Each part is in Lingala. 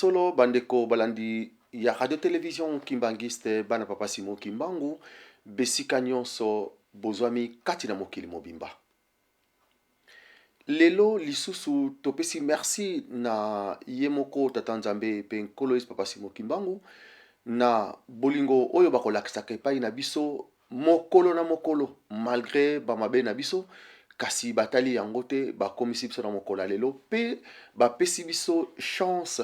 solo bandeko balandi ya radio television kimbanguiste bana papa Simon Kimbangu besika nyonso bozwami kati na mokili mobimba. Lelo lisusu topesi merci na ye moko tata Nzambe pe Nkolo Yesu Papa Simon Kimbangu na bolingo oyo bakolakisaka epai na biso mokolo na mokolo malgre ba mabe na biso kasi batali yango te bakomisi biso na mokolo ya lelo pe bapesi biso chance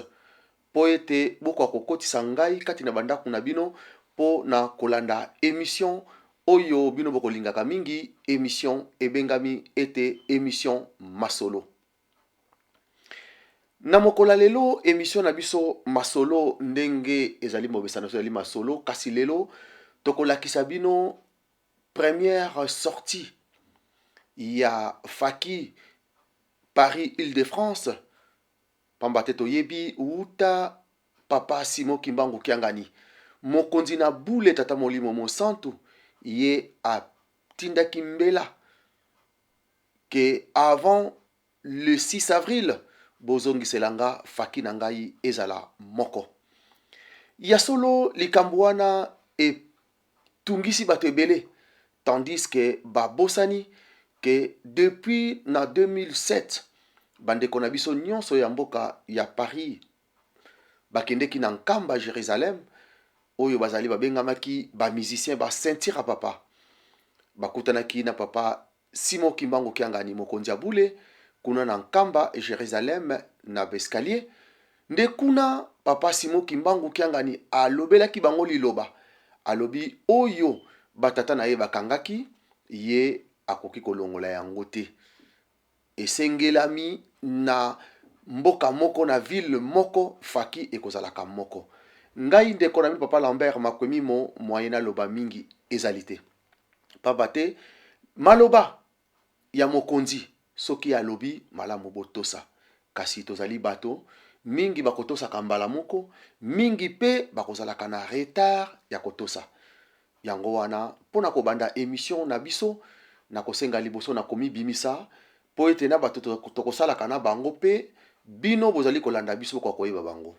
mpo ete bokoka kokotisa ngai kati na bandako na bino mpo na kolanda emission oyo bino bokolingaka mingi, emission ebengami ete emission masolo. Na mokolo ya lelo emission na biso masolo ndenge ezali momesano ezali masolo, kasi lelo tokolakisa bino première sortie ya Faki Paris Île-de-France Pamba te toyebi wuta Papa Simon Kimbangu Kiangani, mokonzi na bule Tata Molimo Mosantu, ye atindaki mbela que avant le 6 avril bozongisela nga faki na ngai ezala moko. Ya solo likambo wana etungisi bato ebele tandis que babosani que depuis na 2007 bandeko na biso nyonso ya mboka ya Paris bakendeki na Nkamba Jerusalem oyo bazali babengamaki ba musiciens ba ceinture ya papa bakutanaki na papa Simon Kimbangu Kiangani mokonzi ya bule kuna na Nkamba Jerusalem na b'escalier nde kuna papa Simon Kimbangu Kiangani alobelaki bango liloba alobi oyo ba tata na ye bakangaki ye akoki kolongola yango te esengelami na mboka moko na ville moko faki ekozalaka moko ngai ndeko na bino papa Lambert Makwemimo moyen naloba mingi ezali te Pamba te maloba ya mokonzi, soki alobi, malamu botosa. Kasi tozali bato, mingi bakotosaka mbala moko, mingi pe bakozalaka na retard ya kotosa. Yango wana, mpo na kobanda emission na biso, nakosenga liboso na komibimisa, mpo ete na bato tokosalaka na bango pe bino bozali kolanda biso bokoka koyeba bango.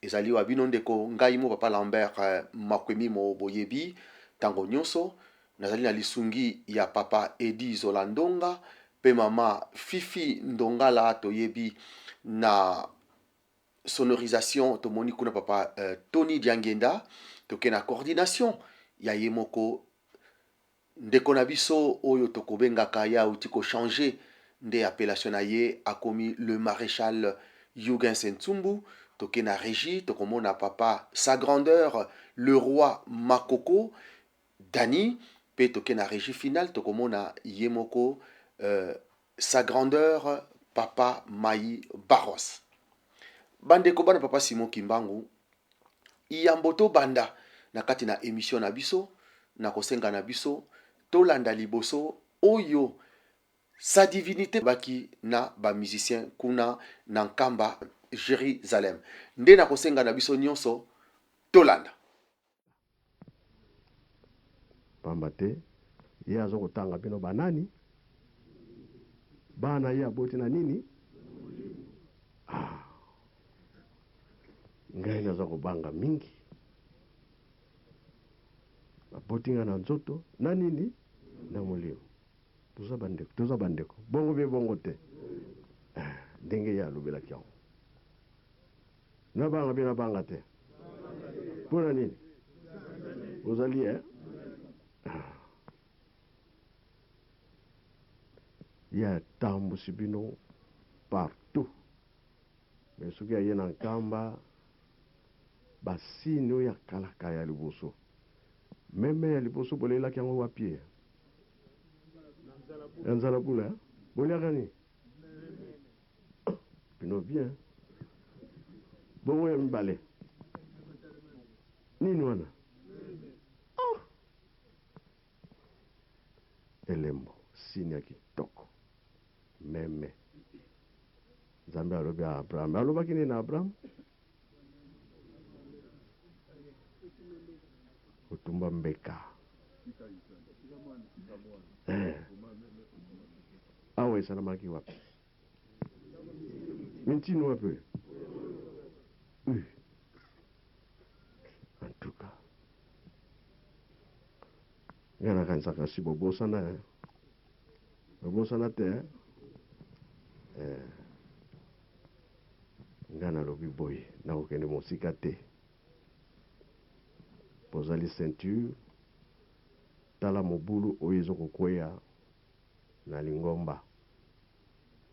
Ezali wa bino ndeko ngai mo papa Lambert Makwemimo boyebi tango nionso nazali na lisungi ya papa Eddy Zola Ndonga pe mama Fifi Ndongala toyebi na sonorisation tomoni kuna papa Tony Diangienda toke na coordination ya ye moko Ndeko na biso oyo tokobengaka ye awuti ko changer nde appellation na ye akomi le marechal Huguens Ntsumbu, toke na regie tokomona papa sa grandeur le roi Makoko Dany pe toke na regie finale tokomona ye moko sa grandeur papa Mayi Barros. Bandeko bana papa Simon Kimbangu Yambo tobanda na kati na emission na biso, nakosenga na biso tolanda liboso oyo sa divinite alobaki na ba musiciens kuna na Nkamba Jerusalem. Nde nakosenga na biso nionso tolanda. Pamba te ye azo kotanga bino ba nani? Bana ye aboti na nini? Ah! Ngai naza kobanga mingi. Baboti nga na nzoto na nini? Na molimo. Toza bandeko, toza bandeko. Bongo be bongo te. Eh, ndenge ye alobelaki yango. Nabanga be nabanga te. Mpo na nini? Ozali eh? Ah. Ye atambusi bino partout. Mais soki aye na Nkamba, ba signe oyo ya kala kala ya liboso. Meme ya liboso bolelaki yango wapi? Ya nzala bula, eh? Boliaka nini? Bino bien. Bongo ya mibale. Nini wana? Oh! Elembo, signe ya kitoko. Meme. Nzambe alobi a Abraham. Alobaki nini na Abraham? Kotumba mbeka. Eh. Awa esalamaki wapi? Mintino wapi oyo? U. En tout cas, ngai nakanisaka si bobosana eh. Bobosana te eh. Eh. Ngai nalobi boye, nakokende mosika te. Bozali ceinture, tala mobulu oyo ezo kokweya na lingomba.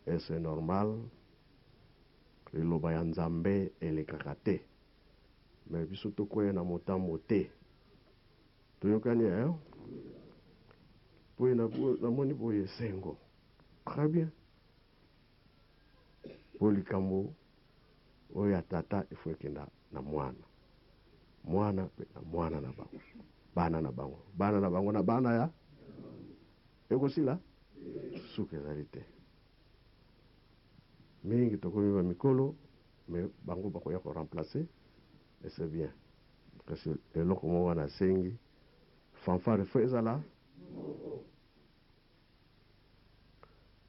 Est-ce normal? Liloba ya Nzambe elekaka te. Mais biso tokweya na motambo te. Toyokani eh? Boye namoni boye esengo. Très bien. Po likambo oyo ya tata il faut ekenda na mwana. Mwana pe na mwana na bango. Bana na bango. Bana na bango na bana ya ekosila? Suka ezali te. Mingi tokomi ba mikolo mais bango bakoya ko remplacer et c'est bien. Kasi eloko moko wana asengi fanfare faut ezala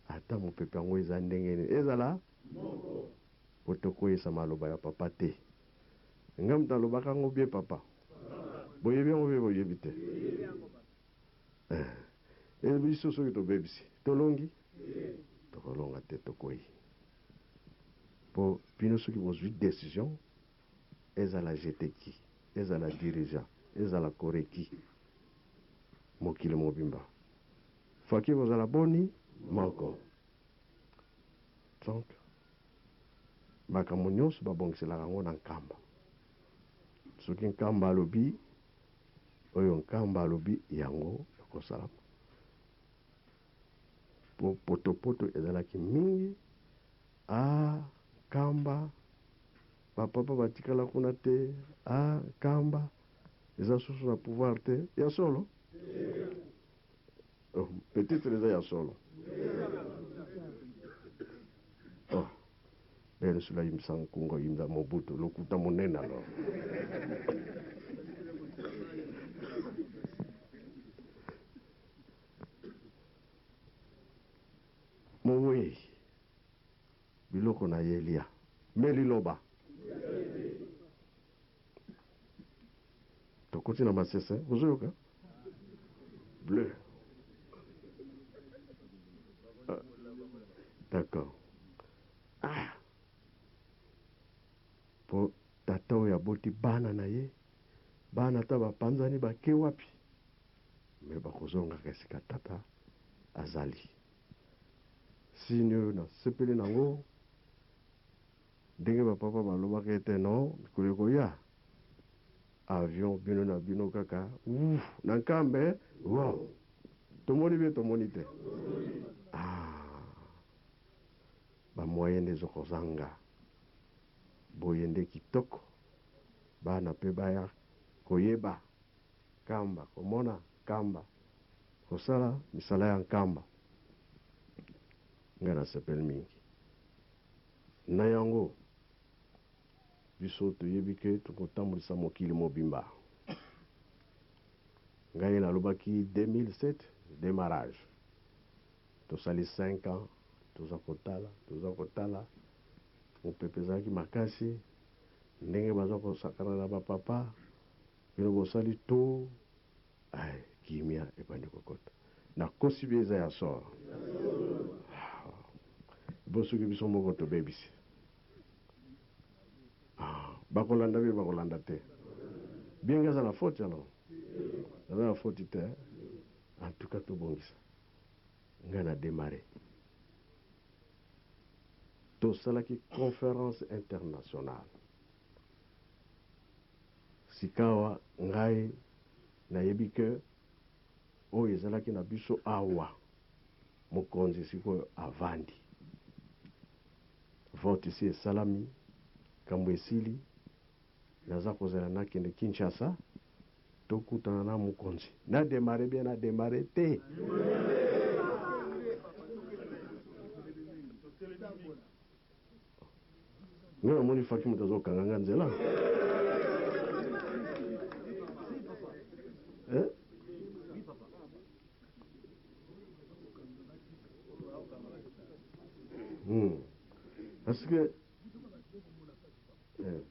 ata mopepe yango eza ndenge nini ezala po tokweyisa maloba ya papa te. Nga moto alobaka yango bien papa? Boyebi yango bien boyebi te? Eh, biso soki tobebisi tolongi? Tokolonga te, tokwei. Po bino soki bozwi decision ezala jeteki, ezala dirigeant, ezala koreki, mokili mobimba faki kozala boni moko. Donc makambo nyonso babongiselaka yango na Nkamba. Soki Nkamba alobi oyo Nkamba alobi yango ekosalama. Po potopoto ezalaki mingi, ah Nkamba ba papa batikala kuna te, ah Nkamba eza susu na pouvoir te. Ya solo? Oh, peut-être eza ya solo. Oh, bene sula yimisa nkunga yimisa Mobutu lokuta monene alors. Mowei biloko na ye lia me liloba tokoti na masese ozoyoka bleu. Ah, d'accord. Ah, po tata oyo aboti bana na ye, bana ata bapanzani bake wapi, me bakozongaka esika tata azali. Sini oyo nasepeli nango ndenge bapapa balobaka ete no mikolo ekoya avion bino na bino kaka uf na Nkambe wow. Tomoni bien tomoni te. Ah, bamoyen nde ezokozanga boye nde kitoko bana mpe baya koyeba Nkamba, komona Nkamba, kosala misala ya Nkamba. Ngai nasepeli mingi na yango. Biso toyebi ke tokotambwisa mokili mobimba. Ngai nalobaki 2007 demarrage, tosali 5 ans toza kotala, toza kotala mopepe ezalaki makasi ndenge baza kosakana na bapapa bino bosali to ai kimia ebandi kokota. Nakosi bi eza ya solo bo soki biso moko tobebisi bakolanda bi bakolanda te. Bien aza na faute alors, aza na faute te. En tout cas tobongisa. Ngai na démarré, tosalaki conférence internationale. Sikawa ngai nayebi ke oyo ezalaki na biso awa mokonzi sikoyo avandi vote esi esalami, kambo esili, naza kozela nakende Kinshasa tokutana na mokonzi. Na démarré bien, na démarré te. Ngai namoni faki moto azokanga nga nzela. Eh? Parce que eh.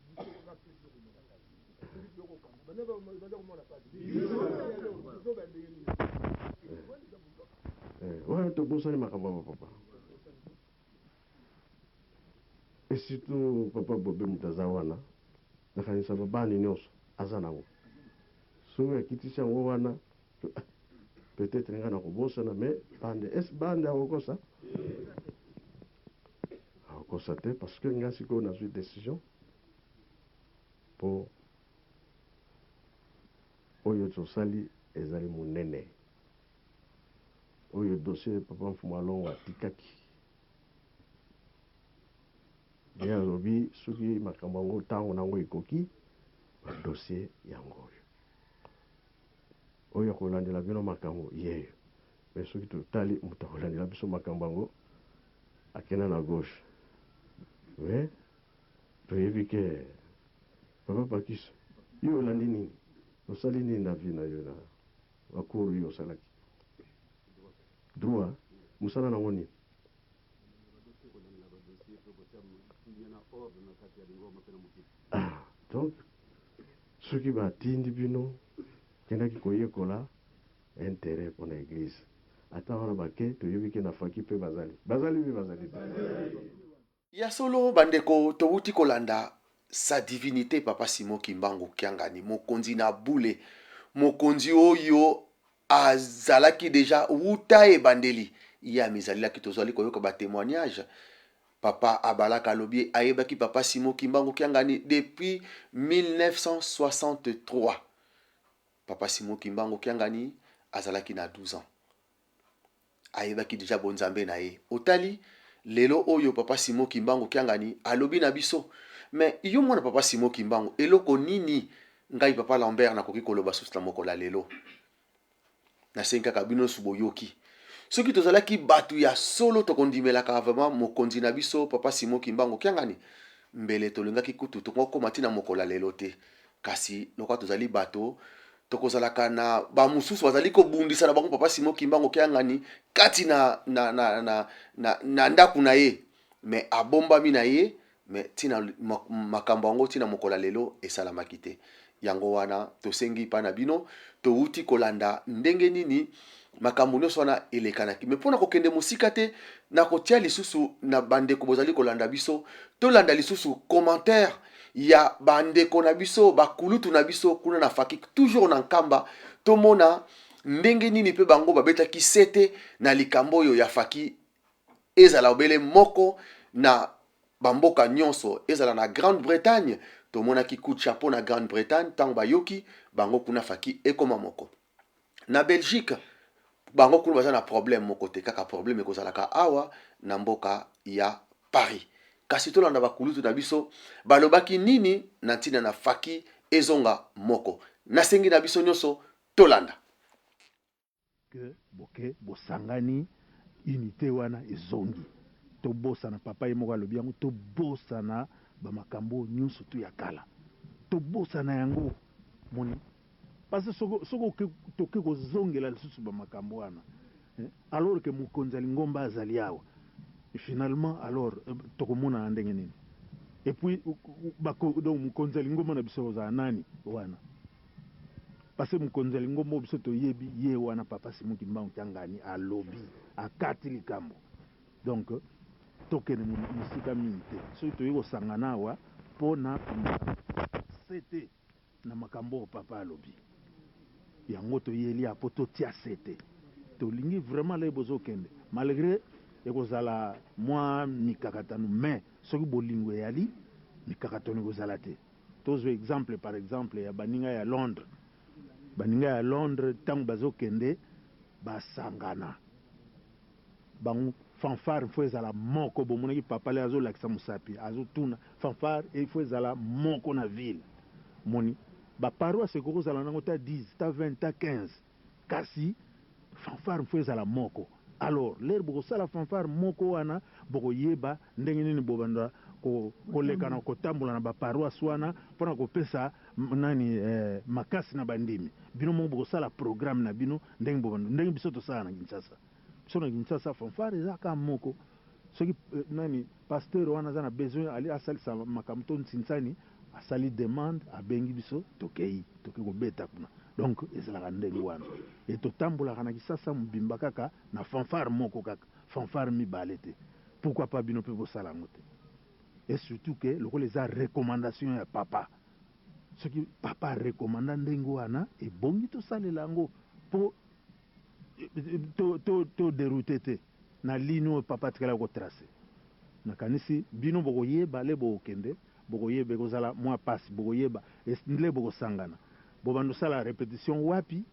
Eh, wana tobosani makambo ya bapapa et surtout papa Bobe moto aza wana, nakanisa babani nyonso aza nango, soki akitisi yango wana peut-être ngai nakobosana, mais bande est bande akokosa, akokosa te, parce que ngai sikoyo nazwi décision mpo oyo tosali ezali monene. Oyo dossier papa Mfumu Alongo atikaki, ye alobi soki makambo yango ntango nango ekoki, badossier yango oyo oyo akolandela bino makambo yeyo. Me soki totali moto akolandela biso makambo yango akenda na gauche, me toyebi ke papa Pakiso, yo olandi nini, osali nini na vie na yo na bacours yo osalaki droit, mosala nango nini? Ah, donc soki batindi bino kendaki koyekola intérêt mpona église, ata wana bake toyebi ke na faki mpe bazali bazali mpe bazali te. Ya solo bandeko, towuti kolanda sa divinite papa Simon Kimbangu Kiangani, mokonzi na bule, mokonzi oyo azalaki deja wuta ebandeli, ye amizalelaki. Tozali koyoka ba témoignage. Papa Abalaka alobi ayebaki papa Simon Kimbangu Kiangani depuis 1963. Papa Simon Kimbangu Kiangani azalaki na 12 ans, ayebaki deja bonzambe na ye. Otali lelo oyo papa Simon Kimbangu Kiangani alobi na biso. Mais yo mwana papa Simon Kimbangu, eloko nini ngai papa Lambert nakoki koloba susu na mokolo ya lelo? Nasengi kaka bino nyonso boyoki, soki tozalaki bato ya solo, tokondimelaka vraiment mokonzi na biso papa Simon Kimbangu Kiangani, mbele tolingaki kutu tokokoma ntina mokolo ya lelo te. Kasi lokola tozali bato, tokozalaka na bamosusu bazali kobundisa na bango papa Simon Kimbangu Kiangani kati na ndako na ye, me abombami na ye, me ntina makambo yango ntina mokolo ya lelo esalamaki te. Yango wana tosengi mpa na bino, towuti kolanda ndenge nini makambo nyonso wana elekanaki. Me mpona kokende mosika te, nakotia lisusu na bandeko bozali kolanda biso, tolanda lisusu commentaire ya bandeko na biso, bakulutu na biso kuna na faki, toujours na Nkamba, tomona ndenge nini mpe bango babetaki sete na likambo oyo ya faki ezala obele moko na bamboka nyonso, ezala na Grande-Bretagne. Tomonaki coup de chapeau na Grande-Bretagne ntango bayoki bango kuna faki ekoma moko. Na Belgique bango kuna baza na problème moko te, kaka problème ekozalaka awa na mboka ya Paris. Kasi tolanda bakulutu na biso balobaki nini na ntina na faki ezonga moko. Nasengi na biso nyonso tolanda. Ke boke bosangani, unité wana ezongi. Tobosana, papa ye moko alobi yango, tobosana bamakambo nyonso tu ya kala, tobosana yango moni, parce que soki toke kozongela lisusu bamakambo wana, alors que mokonzi ya lingomba azali awa, finalement alors tokomonana ndenge nini? Et puis donc mokonzi ya lingomba na biso kozala nani wana? Parce que mokonzi ya lingomba oyo biso toyebi ye wana, papa Simon Kimbangu Kiangani alobi, akati likambo. Donc tokende mosika mingi te, soki toyei kosangana awa mpo na sete na makambo oyo papa alobi, yango toyeli ya mpo totia sete. Tolingi vraiment lei bozokende, malgré ekozala mwa mikakatano, mais soki bolingo eyali, mikakatano ekozala te. Tozwa exemple, par exemple, ya baninga ya Londres. Baninga ya Londres, ntango bazokende, basangana bango, fanfare fo ezala moko. Bomonaki papa le azolakisa mosapi, azotuna fanfare il faut ezala moko na ville. Moni baparoisse ekoki kozala nango ta 10, ta 20, ta 15, kasi fanfare fo ezala moko. Alors lere bokosala fanfare moko wana, bokoyeba ndenge nini bobanda koleka na kotambola na baparoisse wana mpona kopesa nani makasi na bandimi. Bino moko bokosala programme na bino ndenge bobanda, ndenge biso tosala na Kinshasa. Biso na Kinshasa fanfare eza kaka moko. Soki nani pasteur wana aza na besoin ali asalisa makambo to nsinsani, Asali demande, abengi biso, tokeyi, toke kobeta kuna. Donc ezalaka ndenge wana. Et totambolaka na Kisasa mobimba kaka na fanfare moko kaka, fanfare mibale te. Pourquoi pas bino pe bosala yango te? Et surtout que lokola eza recommandation ya papa, soki papa a recommanda ndenge wana, ebongi tosalela yango po to, to, to derouter te na ligne oyo papa atikalaki ko tracer. Nakanisi bino bokoyeba le bokokende, bokoyeba ekozala mua pasi, bokoyeba nle bokosangana. Bobanda osala repetition wapi?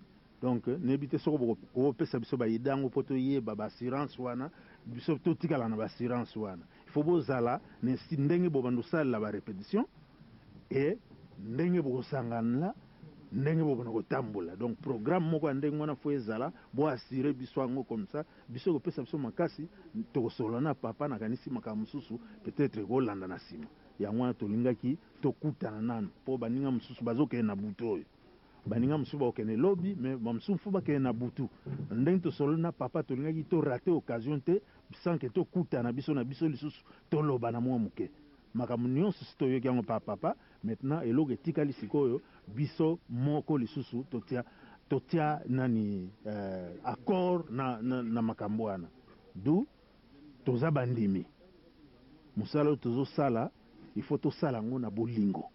Donc nayebi te soko bokopesa biso ba idee yango po toyeba ba assurance wana, biso totikala na ba assurance wana. Il faut bozala na ndenge bobanda osalela ba repetition et ndenge bokosanganla, ndenge bobanda kotambola. Donc programme moko ya ndenge wana faut ezala, bo assurer biso yango comme ça biso ekopesa biso makasi, tokosolola na papa. Nakanisi makambo mosusu peut-être ekolanda na nsima. Yango wana tolingaki tokutana nanu, mpo baninga mosusu bazokende na butu oyo, baninga mosusu bakokende lobi, mais bamosusu faut bakende na butu. Ndenge tosololi na papa, tolingaki torater occasion te sans que tokutana biso na biso lisusu, toloba na mwa moke makambo nyonso. Si toyoki yango pa papa, maintenant eloko etikali sikoyo, biso moko lisusu totia nani accord na makambo wana. Du toza bandimi, mosala oyo tozosala, il faut tosala yango na bolingo,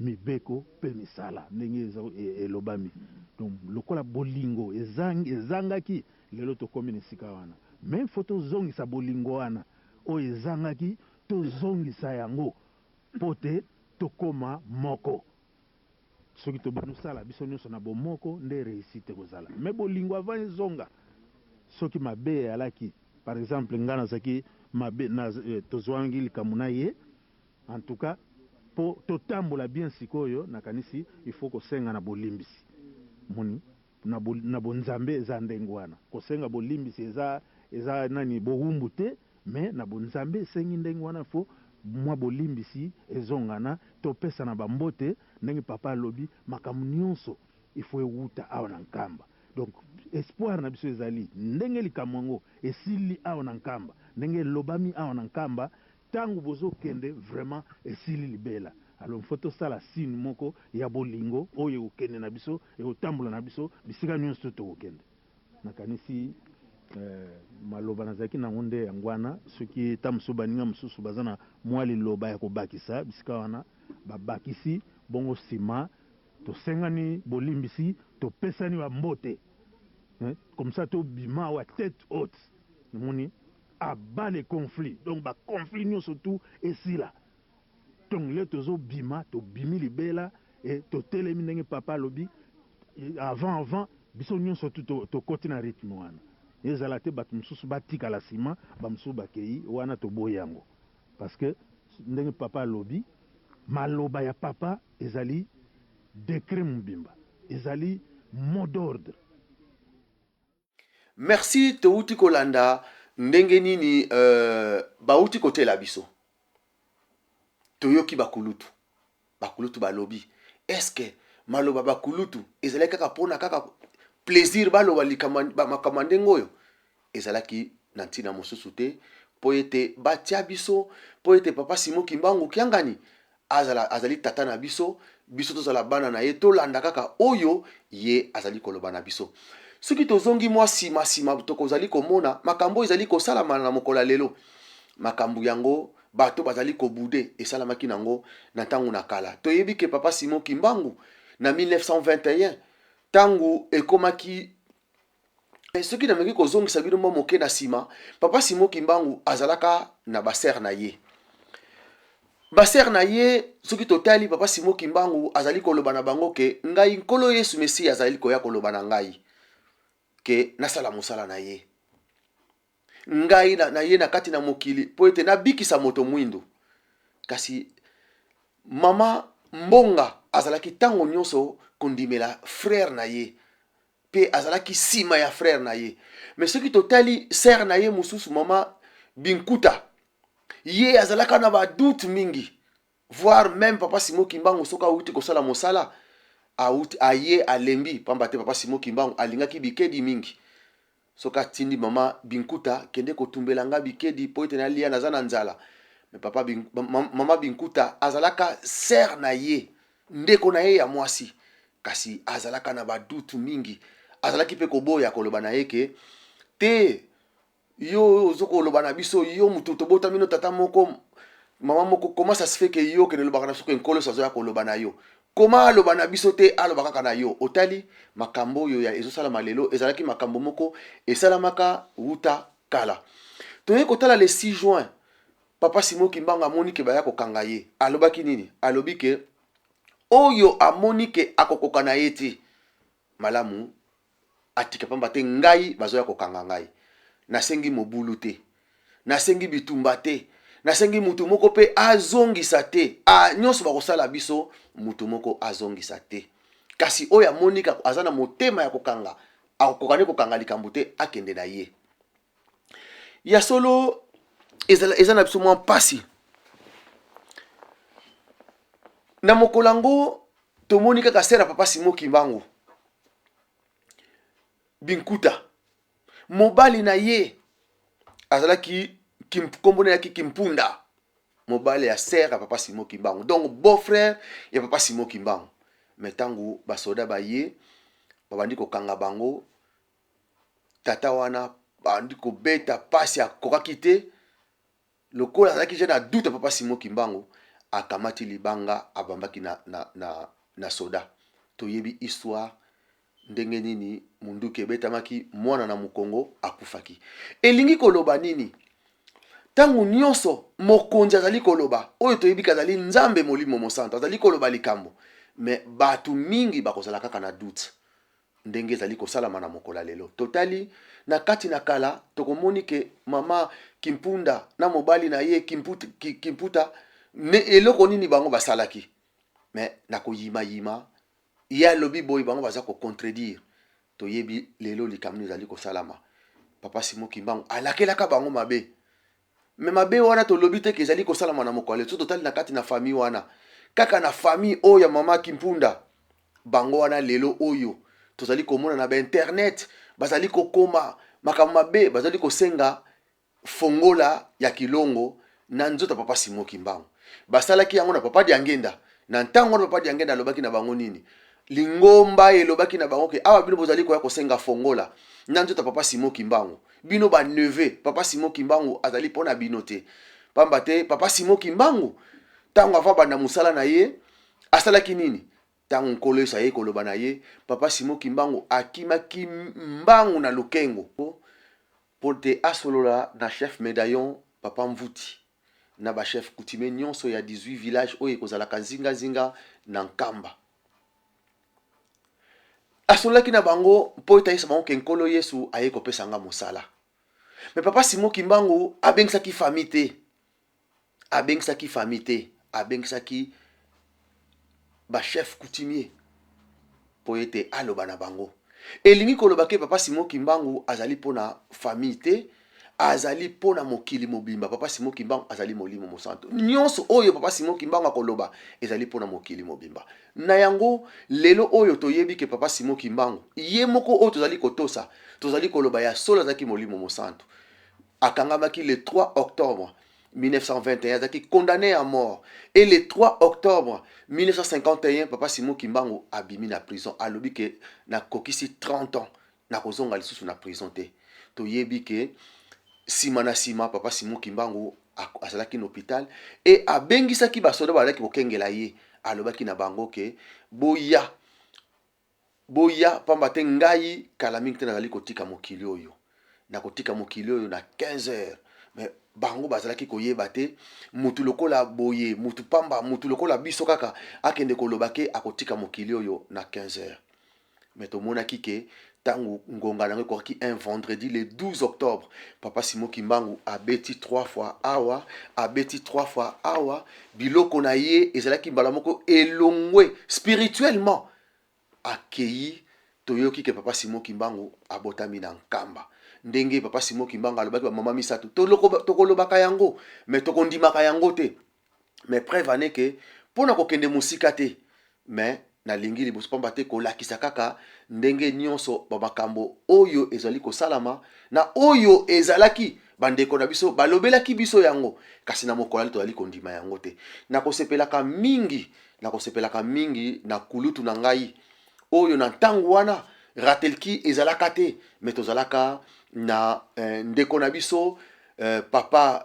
mibeko mpe misala ndenge elobami. Donc lokola bolingo ezangaki, lelo tokómi na esika wana, mais faut tozongisa bolingo wana oyo ezangaki, tozongisa yango mpo te tokóma moko. Soki tobandi osala biso nyonso na bomoko, nde réussite ekozala. Mais bolingo avant ezonga, soki mabe eyalaki, par exemple ngai nazalaki mabe, tozwangi likambo na ye, en tout cas mpo totambola bien sikoyo, nakanisi il faut kosenga na bolimbisi. Moni na bonzambe eza ndenge wana, kosenga bolimbisi eza nani bowumbu te, mais na bonzambe esengi ndenge wana, faut mwa bolimbisi ezongana, topesa na bambote. Ndenge papa alobi, makambo nyonso il faut ewuta awa na Nkamba. Donc espoir na biso ezali ndenge likambo yango esili awa na Nkamba, ndenge elobami awa na Nkamba, ntango bozokende, vraiment esili libela. Alors faut tosala signe moko ya bolingo oyo ekokende na biso, ekotambola na biso bisika nyonso tokokende. Nakanisi maloba nazalaki nango nde yango wana. Soki ta mosusu baninga mosusu baza na mwa liloba ya kobakisa bisika wana, babakisi. Bongo nsima tosengani bolimbisi, topesani bambote, comme ça tobima awa tête haute. Namoni à bas les conflits, donc baconflit nyonso tu esila. Donc le tozobima, tobimi libela e totelemi ndenge papa alobi avant avant, biso nyonso tu tokoti na rythme wana. Ezala te bato mosusu batikala nsima, bamosusu bakei wana, toboyi yango, parce que ndenge papa alobi, maloba ya papa ezali décret mobimba, ezali mot d'ordre. Merci. Touti kolanda ndenge nini bauti kotela biso. Toyoki bakulutu, bakulutu balobi. Est-ce maloba bakulutu ezalaki kaka mpona kaka plaisir baloba makambo ya ndenge oyo? Ezalaki na ntina mosusu te mpo ete batia biso, mpo ete papa Simon Kimbangu Kiangani azala azali tata na biso, biso tozala bana na ye, tolanda kaka oyo ye azali koloba na biso. Soki tozongi mwa nsima nsima, tokozali komona makambo oyo ezali kosalama na mokolo ya lelo. Makambo yango bato bazali kobouder, esalamaki nango na ntango na kala. Toyebi ke papa Simon Kimbangu na 1921, ntango ekomaki, soki nameki kozongisa bino mwa moke na nsima, papa Simon Kimbangu azalaka na basœur na ye, basœur na ye. Soki totali, papa Simon Kimbangu azali koloba na bango ke ngai, Nkolo Yesu Mesiya azali koya koloba na ngai ke nasala mosala na ye. Ngai na ye na kati na mokili mpo ete nabikisa moto mwindu. Kasi mama Mbonga azalaki ntango nyonso kondimela frère na ye mpe azalaki nsima ya frère na ye. Mais soki totali sœur na ye mosusu, mama Binkuta, ye azalaka na badoute mingi, voire même papa Simon Kimbangu soki awuti kosala mosala, awuti aye alembi, pamba te papa Simon Kimbangu alingaki bikedi mingi, soki atindi mama Binkuta: "Kende kotumbela nga bikedi mpo ete nalia, naza na nzala." Mais papa Bin, mama Binkuta azalaka sœur na ye, ndeko na ye ya mwasi, kasi azalaka na badutu mingi. Azalaki mpe koboya koloba na ye ke te, yo ozo koloba na biso, yo motu tobotami no tata moko mama moko, comment ça se fait que yo okende olobaka na biso ke Nkolo azoya koloba na yo? Koma aloba na biso te, aloba kaka na yo. Otali makambo oyo ya ezosalama lelo, ezalaki makambo moko esalamaka wuta kala. Toyei kotala le 6 juin, papa Simon Kimbangu amoni ke baya kokanga ye. Alobaki nini? Alobi ke oyo amoni ke akokoka na ye te, malamu atika, pamba te ngai bazoya kokanga ngai. Nasengi mobulu te, nasengi bitumba te, nasengi mutu moko mpe azongisa te. A nyonso bakosala biso, mutu moko azongisa te. Kasi oyo amoni aza na motema ya kokanga, akokoka nde kokanga likambo te, akende na ye. Ya solo, eza na biso mwa mpasi. Na mokolo yango tomoni kaka sœur ya papa Simon Kimbangu, Binkuta, mobali na ye azalaki nkombo na yaki Kimpunda, mobali ya sœur ya papa Simon Kimbangu, donc beau frère ya papa Simon Kimbangu. Mais ntango basoda baye, babandi kokanga bango, tata wana bandi kobeta pasi, akokaki te. Lokola azalaki je na doute, papa Simon Kimbangu akamati libanga, abambaki na soda. Toyebi histoire ndenge nini munduki ebetamaki mwana na mokongo, akufaki. Elingi koloba nini? Ntango nyonso mokonzi azali koloba, oyo toyebi ke azali Nzambe Molimo Mosantu, azali koloba likambo, mais bato mingi bakozala kaka na doute, ndenge ezali kosalama na mokolo ya lelo. Totali na kati na kala, tokomoni ke mama Kimpunda na mobali na ye Kimputa, Kimputa ne eloko nini bango basalaki? Mais na koyimayima, ye alobi boye, bango baza kocontredire. Toyebi lelo likambo nini ezali kosalama. Papa Simon Kimbangu alakelaka bango mabe, mais mabe wana tolobi te ke ezali kosalama na mokolo lelo. So totali na kati na famille wana, kaka na famille oyo ya mama Kimpunda, bango wana lelo oyo tozali komona na bainternet bazali kokoma makambo mabe, bazali kosenga fongola ya kilongo na nzoto ya papa Simon Kimbangu. Basalaki yango na papa Diangenda. Na ntango wana papa Diangenda alobaki na bango nini? Lingomba elobaki na bango ke awa bino bozali koya kosenga fongola na nzoto ya papa Simon Kimbangu, bino baneveux, papa Simon Kimbangu azali mpo na bino te. Pamba te papa Simon Kimbangu, ntango ava banda mosala na ye, asalaki nini? Ntango Nkolo Yesu ayei koloba na ye, papa Simon Kimbangu akimaki mbangu na Lukengo mpo te asolola na chef médaillon papa Mvuti na bachef coutumier nyonso ya 18 village oyo ekozalaka nzingazinga na Nkamba. Asololaki na bango mpo ete ayebisa bango ke Nkolo Yesu ayei kopesa nga mosala. Mais papa Simon Kimbangu abengisaki famille te, abengisaki famille te, abengisaki bachef coutumier mpo ete aloba na bango. Elingi koloba ke papa Simon Kimbangu azali mpona famille te, azali mpona mokili mobimba. Papa Simon Kimbangu azali Molimo Mosantu. Nyonso oyo papa Simon Kimbangu akoloba ezali mpona mokili mobimba. Na yango lelo oyo toyebi ke papa Simon Kimbangu ye moko oyo tozali kotosa, tozali koloba ya solo, azalaki Molimo Mosantu. Akangamaki le 3 octobre 1921, azalaki condamné à mort, et le 3 octobre 1951 papa Simon Kimbangu abimi na prison. Alobi ke nakokisi 30 ans, nakozonga lisusu na prison te. Toyebi ke nsima na nsima papa Simon Kimbangu azalaki na hôpital e abengisaki basoda bazalaki kokengela ye. Alobaki na bango ke boya, boya, pamba te ngai kala mingi te nazali kotika mokili oyo, nakotika mokili oyo na 15 heures. Mais bango bazalaki koyeba te, mutu lokola boye, mutu pamba, mutu lokola biso kaka, akende koloba ke akotika mokili oyo na 15 heures. Mais tomonaki ke ntango ngonga nango ekokaki, un vendredi le 12 octobre, papa Simon Kimbangu abeti trois fois awa, abeti trois fois awa, biloko na ye ezalaki mbala moko elongwe spirituellement, akei. Toyoki ke papa Simon Kimbangu abotami na Nkamba, ndenge papa Simon Kimbangu alobaki bamama misato. Tokolobaka yango, mais tokondimaka yango te. Mais preuve ane ke mpo na kokende mosika te, mais nalingi liboso pamba te kolakisa kaka ndenge nyonso bamakambo oyo ezali kosalama na oyo ezalaki. Bandeko na biso balobelaki biso yango, kasi na mokolo tozali kondima yango te. Nakosepelaka mingi, nakosepelaka mingi na kulutu na ngai oyo na ntango wana Ratelki ezalaka te, me tozalaka na ndeko na biso papa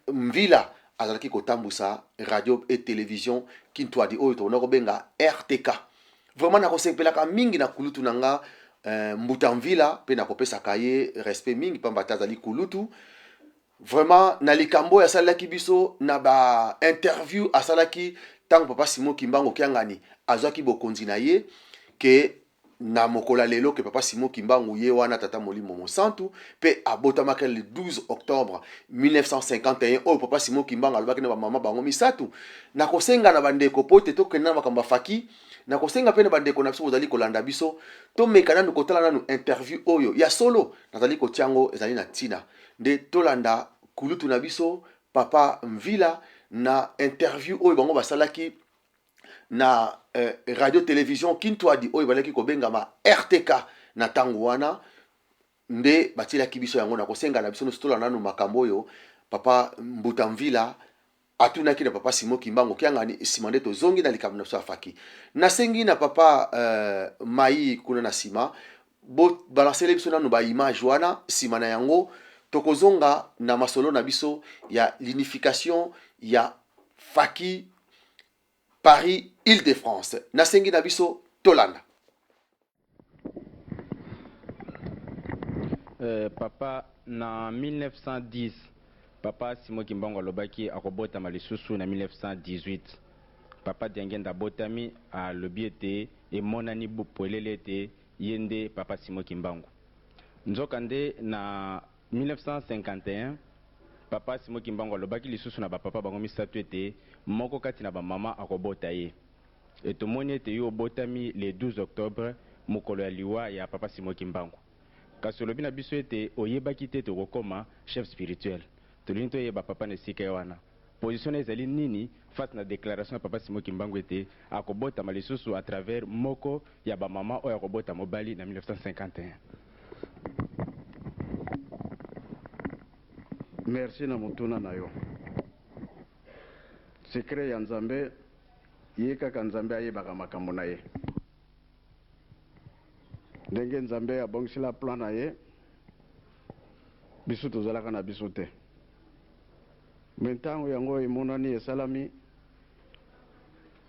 Mvila azalaki kotambusa radio et télévision Kintwadi oyo tokona kobenga RTK. Vraiment nakosepelaka mingi na kulutu na nga Mbuta Mvila, mpe nakopesaka ye respect mingi pamba te azali kulutu. Vraiment na likambo oyo asalelaki biso na ba interview asalaki ntango papa Simon Kimbangu Kiangani azwaki bokonzi na ye, ke na mokolo ya lelo ke papa Simon Kimbangu ye wana tata molimo mosantu, mpe abotamaki le 12 octobre 1951 oyo papa Simon Kimbangu alobaki na bamama bango misato. Nakosenga na bandeko po ete tokende na makambo ya faki, nakosenga mpe na bandeko na biso bozali kolanda biso, tomeka nanu kotala nanu interview oyo ya solo nazali kotia yango, ezali na ntina nde tolanda kulutu na biso papa Mvila na interview oyo bango basalaki na radio télévision Kintwadi oyo balaki kobengama RTK na ntango wana nde batielaki biso yango. Na kosenga na biso nyonso tolanda nanu makambo oyo papa Mbuta Mvila atunaki na papa Simon Kimbangu Kiangani, nsima nde tozongi na likambo na biso ya faki. Nasengi na papa Mai kuna na nsima balancele biso nanu ba image wana, nsima na yango tokozonga na masolo na biso ya l'unification ya faki Paris Île-de-France. Nasengi na biso tolanda. Papa, na 1910 papa Simon Kimbangu alobaki akobotama lisusu na 1918. Papa Diangenda abotami, alobi ete emonani polele ete ye nde papa Simon Kimbangu. Nzokande na 1951 papa Simon Kimbangu alobaki lisusu na bapapa bango misato ete moko kati na bamama akobota ye. E tomoni ete yo obotami le 12 octobre, mokolo ya liwa ya papa Simon Kimbangu. Kasi olobi na biso ete oyebaki te ete okokoma chef spirituel. Tolingi toyeba papa na esika ye wana, position na ezali nini face na déclaration ya papa Simon Kimbangu ete akobotama lisusu à travers moko ya bamama oyo akobota mobali na 1951? Merci na motuna na yo. Secret ya Nzambe, ye kaka Nzambe ayebaka makambo na ye. Ndenge Nzambe abongisela plan na ye, biso tozalaka na biso te. Me ntango yango emonani esalami,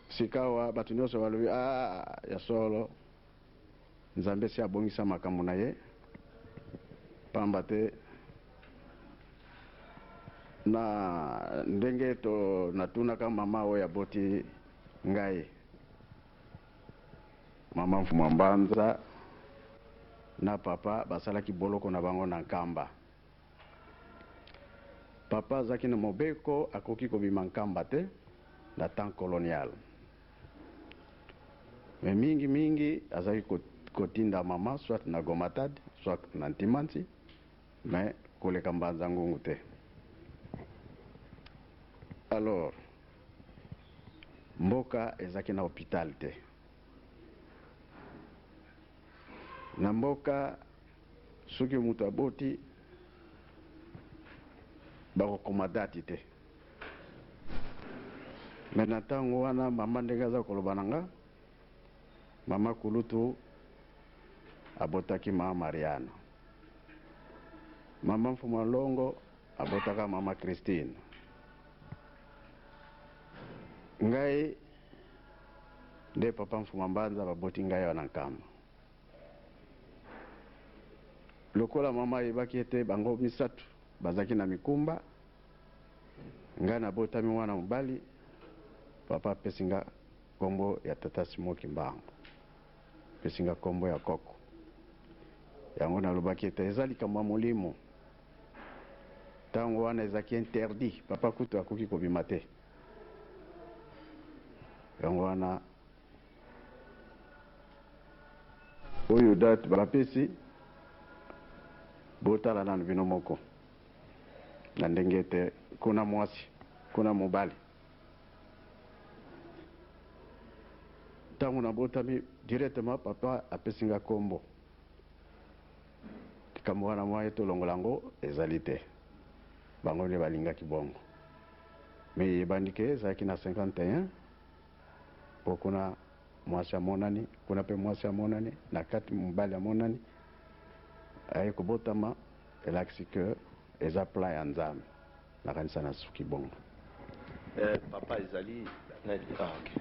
sikawa bato nyonso balobi ah, ya solo Nzambe si abongisa makambo na ye, pamba te na ndenge to natunaka mama oyo aboti ngai, mama Mfuma Mbanza na papa basalaki boloko na bango na Nkamba. Papa azalaki na mobeko, akoki kobima Nkamba te na temps colonial. Mais mingi mingi azalaki kotinda mama soit na Gomatad, soit na Ntimansi, mais koleka Mbanza Ngungu te. Alors mboka ezalaki na hôpital te. Na mboka soki moto aboti bakokoma date te. Me na ntango wana mama ndenge aza koloba na nga, mama kulutu abotaki mama Mariana, mama Mfuma Longo abotaka mama Christine. Ngai nde papa Mfuma Mbanza baboti ngai awa na Nkamba. Lokola mama ayebaki ete bango misato bazalaki na mikumba, ngai nabotami mwana mobali, papa apesi nga kombo ya tata Simon Kimbangu, apesi nga kombo ya koko. Yango nalobaki ete eza likambo ya molimo. Ntango wana ezalaki interdit, papa kutu akoki kobima te. Yango wana oyo date bapesi, botala nanu bino moko na ndenge ete kuna mwasi kuna mobali. Ntango nabotami directement papa apesi nga kombo. Likambo wana mwa ye tolongola yango ezali te. Bango nde balingaki bongo. Mais eyebani ke ezalaki na 51 po kuna mwasi amonani, kuna pe mwasi amonani, na kati mobali amonani, aye kobotama, elakisi que eza plan ya Nzambe. Nakanisa nasuki bongo. Eh, papa ezali nani? Ah, ok.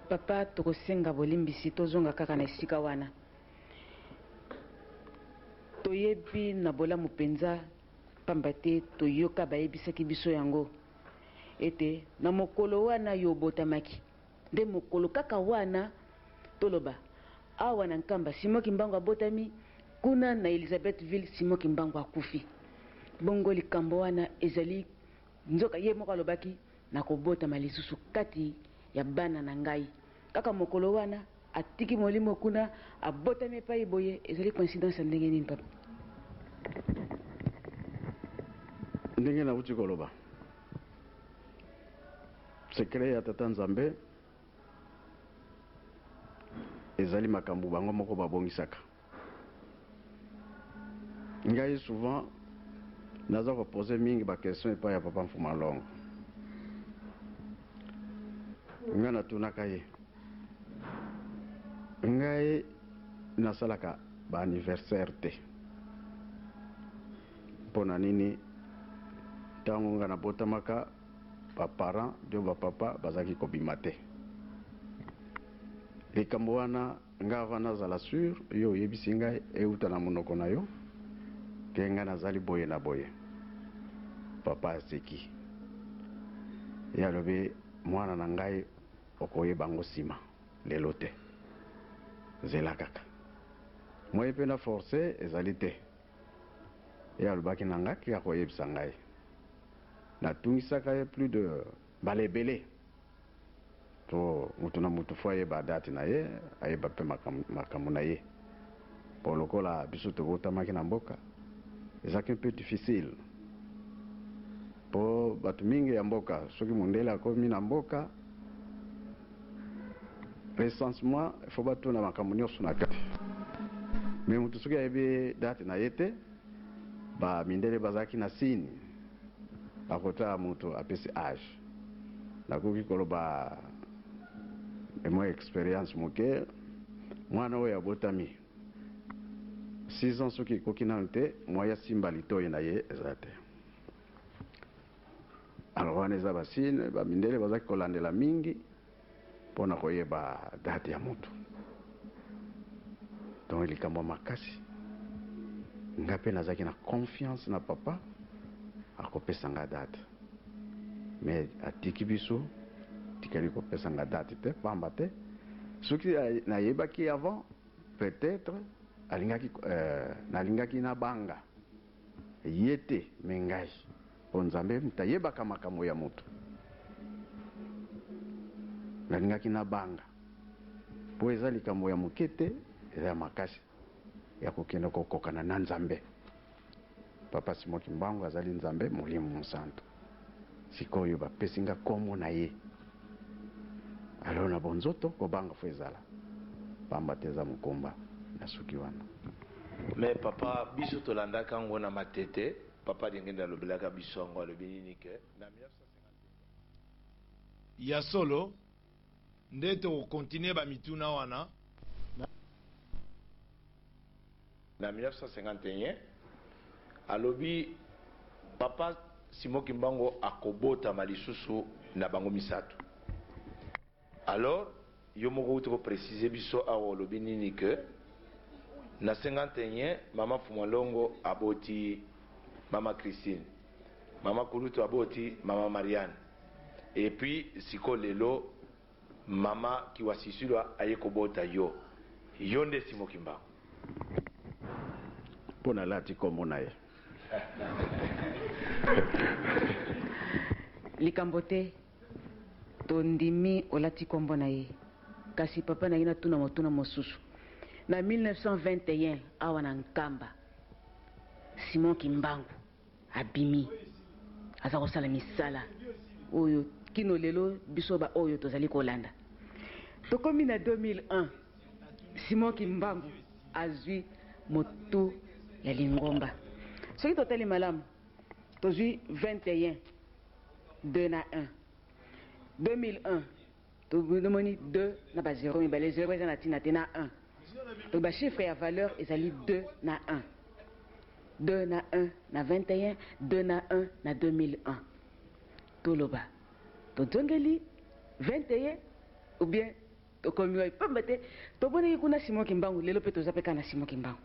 Papa, tokosenga bolimbisi tozonga kaka na esika wana. Toyebi na bolamu mpenza, mpamba te toyoka bayebisaki biso yango, ete na mokolo wana yo obotamaki, nde mokolo kaka wana, toloba, awa na Nkamba, Simon Kimbangu abotami, kuna na Elisabethville, Simon Kimbangu akufi. Bongo likambo wana ezali, nzoka ye moko alobaki, Nakobotama lisusu kati ya bana na ngai. Kaka mokolo wana, atiki molimo kuna, abotami epai boye, ezali coïncidence ya ndenge nini, papa? Ndenge nawuti koloba, secret ya Tata Nzambe ezali makambo bango moko babongisaka. Ngai souvent naza ko poser mingi ba questions epai ya papa Mfuma Longo. Ngai natunaka ye, ngai nasalaka ba anniversaire te mpo na nini? Ntango ngai nabotamaka ba parents to ba papa bazalaki kobima te. Likambo wana Nga avant nazala sur yo oyebisi ngai ewuta na monoko na yo ke nga nazali boye na boye. Papa aseki ye alobi mwana na ngai okoyeba yango sima lelo te zela kaka. Moyen pe na force ezali te ye alobaki na nga ke akoyebisa ngai. Natungisaka ye plus de mbala ebele. Po mutu na mutu faut ayeba date na ye, ayeba pe makambo na ye. Po lokola biso tobotamaki na mboka, ezalaki un peu difficile. Po batu mingi ya mboka, soki mundele akomi na mboka, recensement, il faut batuna makambo nionso na kati. Mais mutu soki ayebi date na ye te, ba mindele bazalaki na signe. Bakotala mutu apesi age. Nakoki koloba mwa experience moke, mwana oyo abotami 6 ans soki ekoki nanu te, moyen asimba litoyi na ye eza te. Alors wana eza ba signe, ba mindele bazaki kolandela mingi pona koyeba date ya mutu. Donc likambo ya makasi, nga pe nazalaki na confiance na papa akopesa nga date. Mais atiki biso, atikali kopesa nga date te, pamba te soki nayebaki avant peut-etre alingaki nalingaki nabanga ye te mais ngai. Po Nzambe moto ayebaka makambo ya moto. Nalingaki nabanga po eza likambo ya moke te, eza ya makasi ya kokende kokokana na Nzambe. Papa Simon Kimbangu azali Nzambe Molimo Mosantu. Sikoyo bapesi nga kombo na ye. Alors na bonzoto kobanga faut ezala. Pamba te eza mokumba. Nasuki wana. Mais papa biso tolandaka yango na matete papa Diangenda alobelaka biso yango alobi nini que na 1951. Ya solo nde toko continuer ba mituna wana. Na 1951 alobi papa Simon Kimbangu akobotama lisusu na bango misatu. Alors yo moko owuti ko preciser biso awa olobi nini que na 51 mama Fumua Longo aboti mama Christine, mama kulutu aboti mama Marianne et puis sikoyo lelo mama Kiwasisilwa aye kobota yo, yo nde Simon Kimbangu. Mpo nalati kombo na ye. Likambo te. Tondimi olati kombo na ye. Kasi papa nalingi natuna motuna mosusu. Na 1921 awa na Nkamba, Simon Kimbangu abimi aza kosala misala oyo kino lelo biso ba oyo tozali kolanda. Tokomi na 2001, Simon Kimbangu azwi. motu ya lingomba. Soki totali malamu, tozwi 21, 2 na 1. 2001, tomoni 2 na ba 0 mibale, 0 eza na ntina te na 1. Donc ba chiffre ya valeur ezali 2 na 1. 2 na 1 na 21, 2 na 1 na 2001. Toloba, tozongeli 21 ou bien tokomi wapi? Pamba te tomonaki kuna Simon Kimbangu, lelo mpe toza mpe kaka na Simon Kimbangu.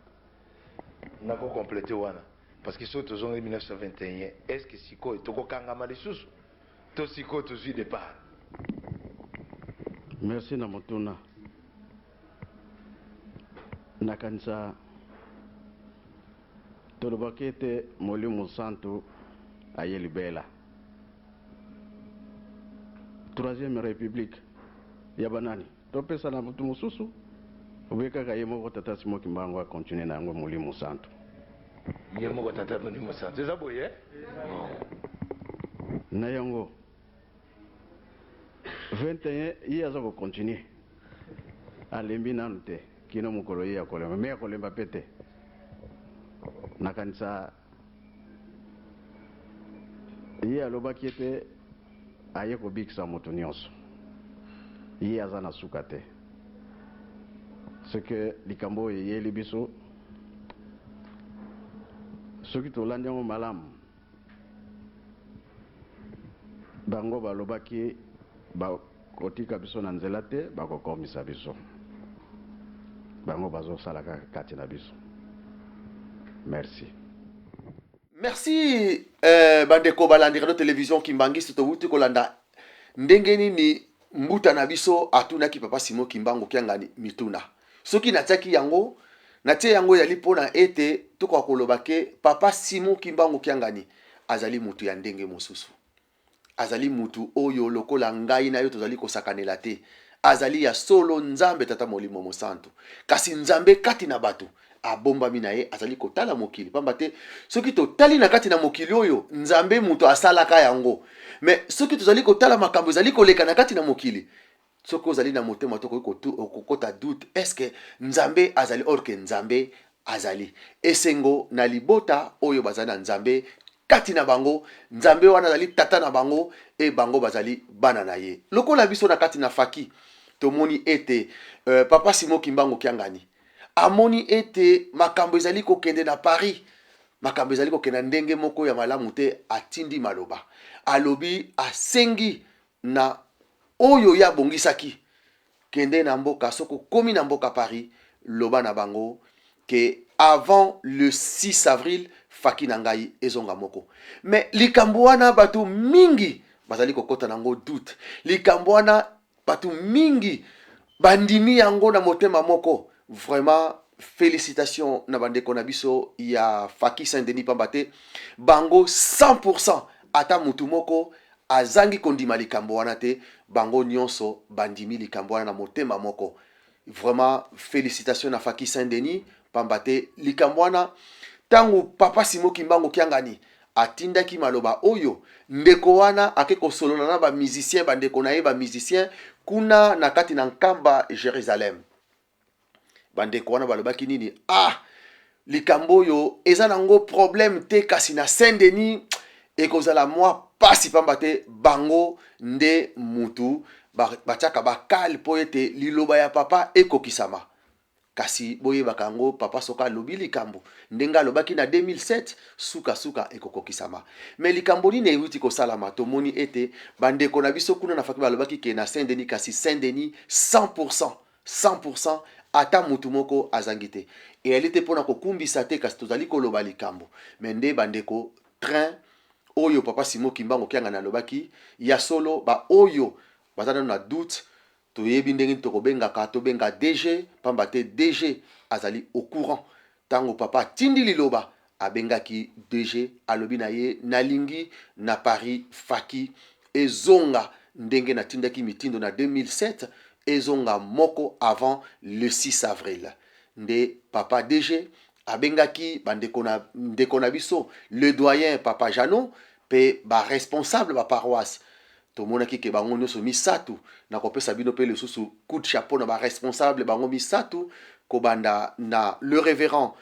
Nako compléter wana parce que soki tozongeli 1921, est ce que sikoyo tokokangama lisusu to sikoyo tozwi départ? Merci na motuna. Nakanisa tolobaki ete Molimo Santu aye libela. Troisième République ya banani? Topesa na moto mosusu obe kaka ye moko Tata Simon Kimbangu akontinue na yango Molimo Santu? Ye moko Tata Molimo Santu eza boye, eh? Na yango 21 ye aza kokontinue, alembi nanu te kino mokolo ye akolemba, me akolemba mpe te. Nakanisa ye alobaki ete aye kobikisa moto nyonso, ye aza na suka te. Ce que likambo oyo eyeli biso, soki tolandi yango malamu, bango balobaki bakotika biso na nzela te, bakokomisa biso. Bango bazosala kaka kati na biso. Merci. Merci bandeko balandi radio télévision Kimbanguiste. Towuti kolanda ndenge nini mbuta na biso atunaki Papa Simon Kimbangu Kiangani mituna. Soki natiaki yango, natie yango ezali mpona ete tokoka koloba ke Papa Simon Kimbangu Kiangani azali mutu ya ndenge mosusu. Azali mutu oyo lokola ngai na yo tozali kosakanela te. Azali ya solo Nzambe Tata Molimo Mosantu. Kasi Nzambe kati na bato abombami na ye, azali kotala mokili. Pamba te soki totali na kati na mokili oyo, Nzambe moto asalaka yango. Mais soki tozali kotala makambo ezali koleka na kati na mokili, soki ozali na motema to okoki kokota doute, est-ce que Nzambe azali? Or que Nzambe azali. Esengo na libota oyo bazali na Nzambe kati na bango. Nzambe wana azali tata na bango e bango bazali bana na ye. Lokola biso na kati na faki tomoni ete Papa Simon Kimbangu Kiangani amoni ete makambo ezali kokende na Paris, makambo ezali kokende na ndenge moko ya malamu te, atindi maloba, alobi, asengi na oyo ye abongisaki: kende na mboka, soki okomi na mboka Paris, loba na bango ke avant le 6 avril faki na ngai ezonga moko. Mais likambo wana bato mingi bazali kokɔta nango doute. Likambo wana bato mingi bandimi yango na motema moko. Vraiment félicitation na bandeko na biso ya faki Saint Denis, pamba te bango 100%, ata mutu moko azangi kondima likambo wana te, bango nyonso bandimi likambo wana na motema moko. Vraiment félicitation na faki Saint Denis, pamba te likambo wana, ntango Papa Simo Kimbangu Kiangani atindaki maloba oyo, ndeko wana ake kosolola na bamusicien, bandeko na ye bamusicien kuna na kati na Nkamba Jérusalem. Bandeko wana balobaki nini? Ah, likambo oyo eza nango problème te, kasi na Saint Denis ekozala mwa pasi, pamba te bango nde mutu batiaka bakale mpo ete liloba ya papa ekokisama. Kasi boyebaka yango, papa soki alobi likambo ndenge alobaki na 2007, sukasuka ekokokisama. Mais likambo nini euti kosalama? Tomoni ete bandeko na biso kuna na faki balobaki ke na Saint Denis, kasi Saint Denis 100%, 100%, ata mutu moko azangi te. Eyali te mpona kokumbisa te, kasi tozali koloba likambo. Mais nde bandeko, train oyo Papa Simo Kimbangu Kiangani alobaki ya solo, baoyo baza nano na doute, toyebi ndenge nini tokobengaka, tobenga DG, pamba te DG azali au courant. Ntango papa atindi liloba, abengaki DG, alobi na ye: nalingi na Paris faki ezonga ndenge natindaki mitindo na 2007, ezonga moko avant le 6 avril. Nde papa DG abengaki bandeko na ndeko na biso le doyen Papa Jano mpe baresponsable baparoisse. Tomonaki ke bango nyonso misato, nakopesa bino mpe lisusu coup de chapeau na baresponsable bango misato, kobanda na le révérend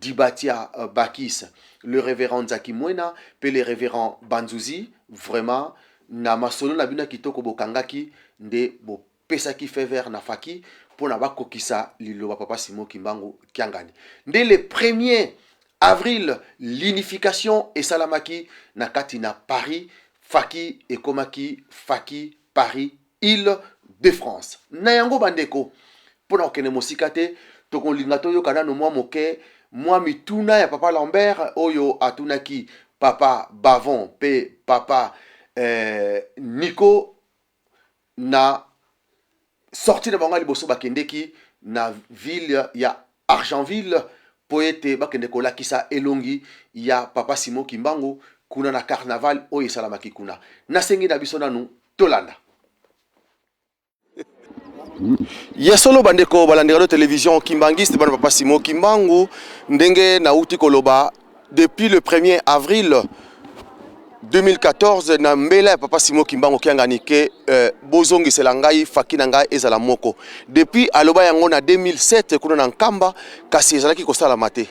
Dibatia euh, Bakis, le révérend Nzaki Mwena pe le révérend Banzuzi, vraiment na masolo na bino ya kitoko bokangaki nde bopesaki feu vert na Faki pona bakokisa liloba papa Simon Kimbangu Kiangani. Nde le premier avril l'unification esalamaki na kati na Paris, Faki ekomaki Faki Paris Ile de France. Na yango bandeko, mpo na kokende mosika te, tokolinga toyoka nano mwa moke mwa mituna ya papa Lambert oyo atunaki papa Bavon mpe papa eh, Nico na sortie na bango ya liboso bakendeki na ville ya Argenville mpo ete bakende kolakisa elongi ya papa Simon Kimbangu kuna na carnaval oyo esalamaki kuna. Nasengi na biso nanu tolanda. Ya solo bandeko balandi radio television Kimbanguiste bana papa Simon Kimbangu, ndenge nauti koloba depuis le 1er avril 2014 na mbela ya papa Simon Kimbangu Kiangani ke euh, bozongisela ngai faki na ngai ezala moko. Depuis aloba yango na 2007 kuna na Nkamba, kasi ezalaki kosalama te.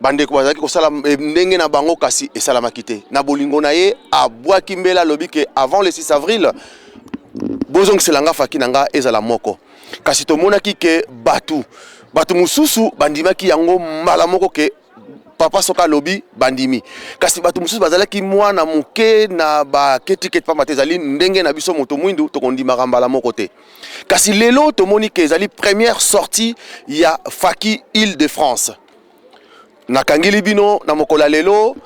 Bandeko bazalaki kosala eh, ndenge na bango, kasi esalamaki te. Na bolingo na ye abwaki mbela, alobi ke avant le 6 avril bozongisela nga faki na nga ezala moko. Kasi tomonaki ke bato bato mosusu bandimaki yango mbala moko ke papa soki alobi bandimi, kasi bato mosusu bazalaki mwana moke na baketiketi, pamba te ezali ndenge na biso moto mwindu tokondimaka mbala moko te. Kasi lelo tomoni ke ezali première sortie ya Faki Ile de France. Nakangeli bino na mokolo ya lelo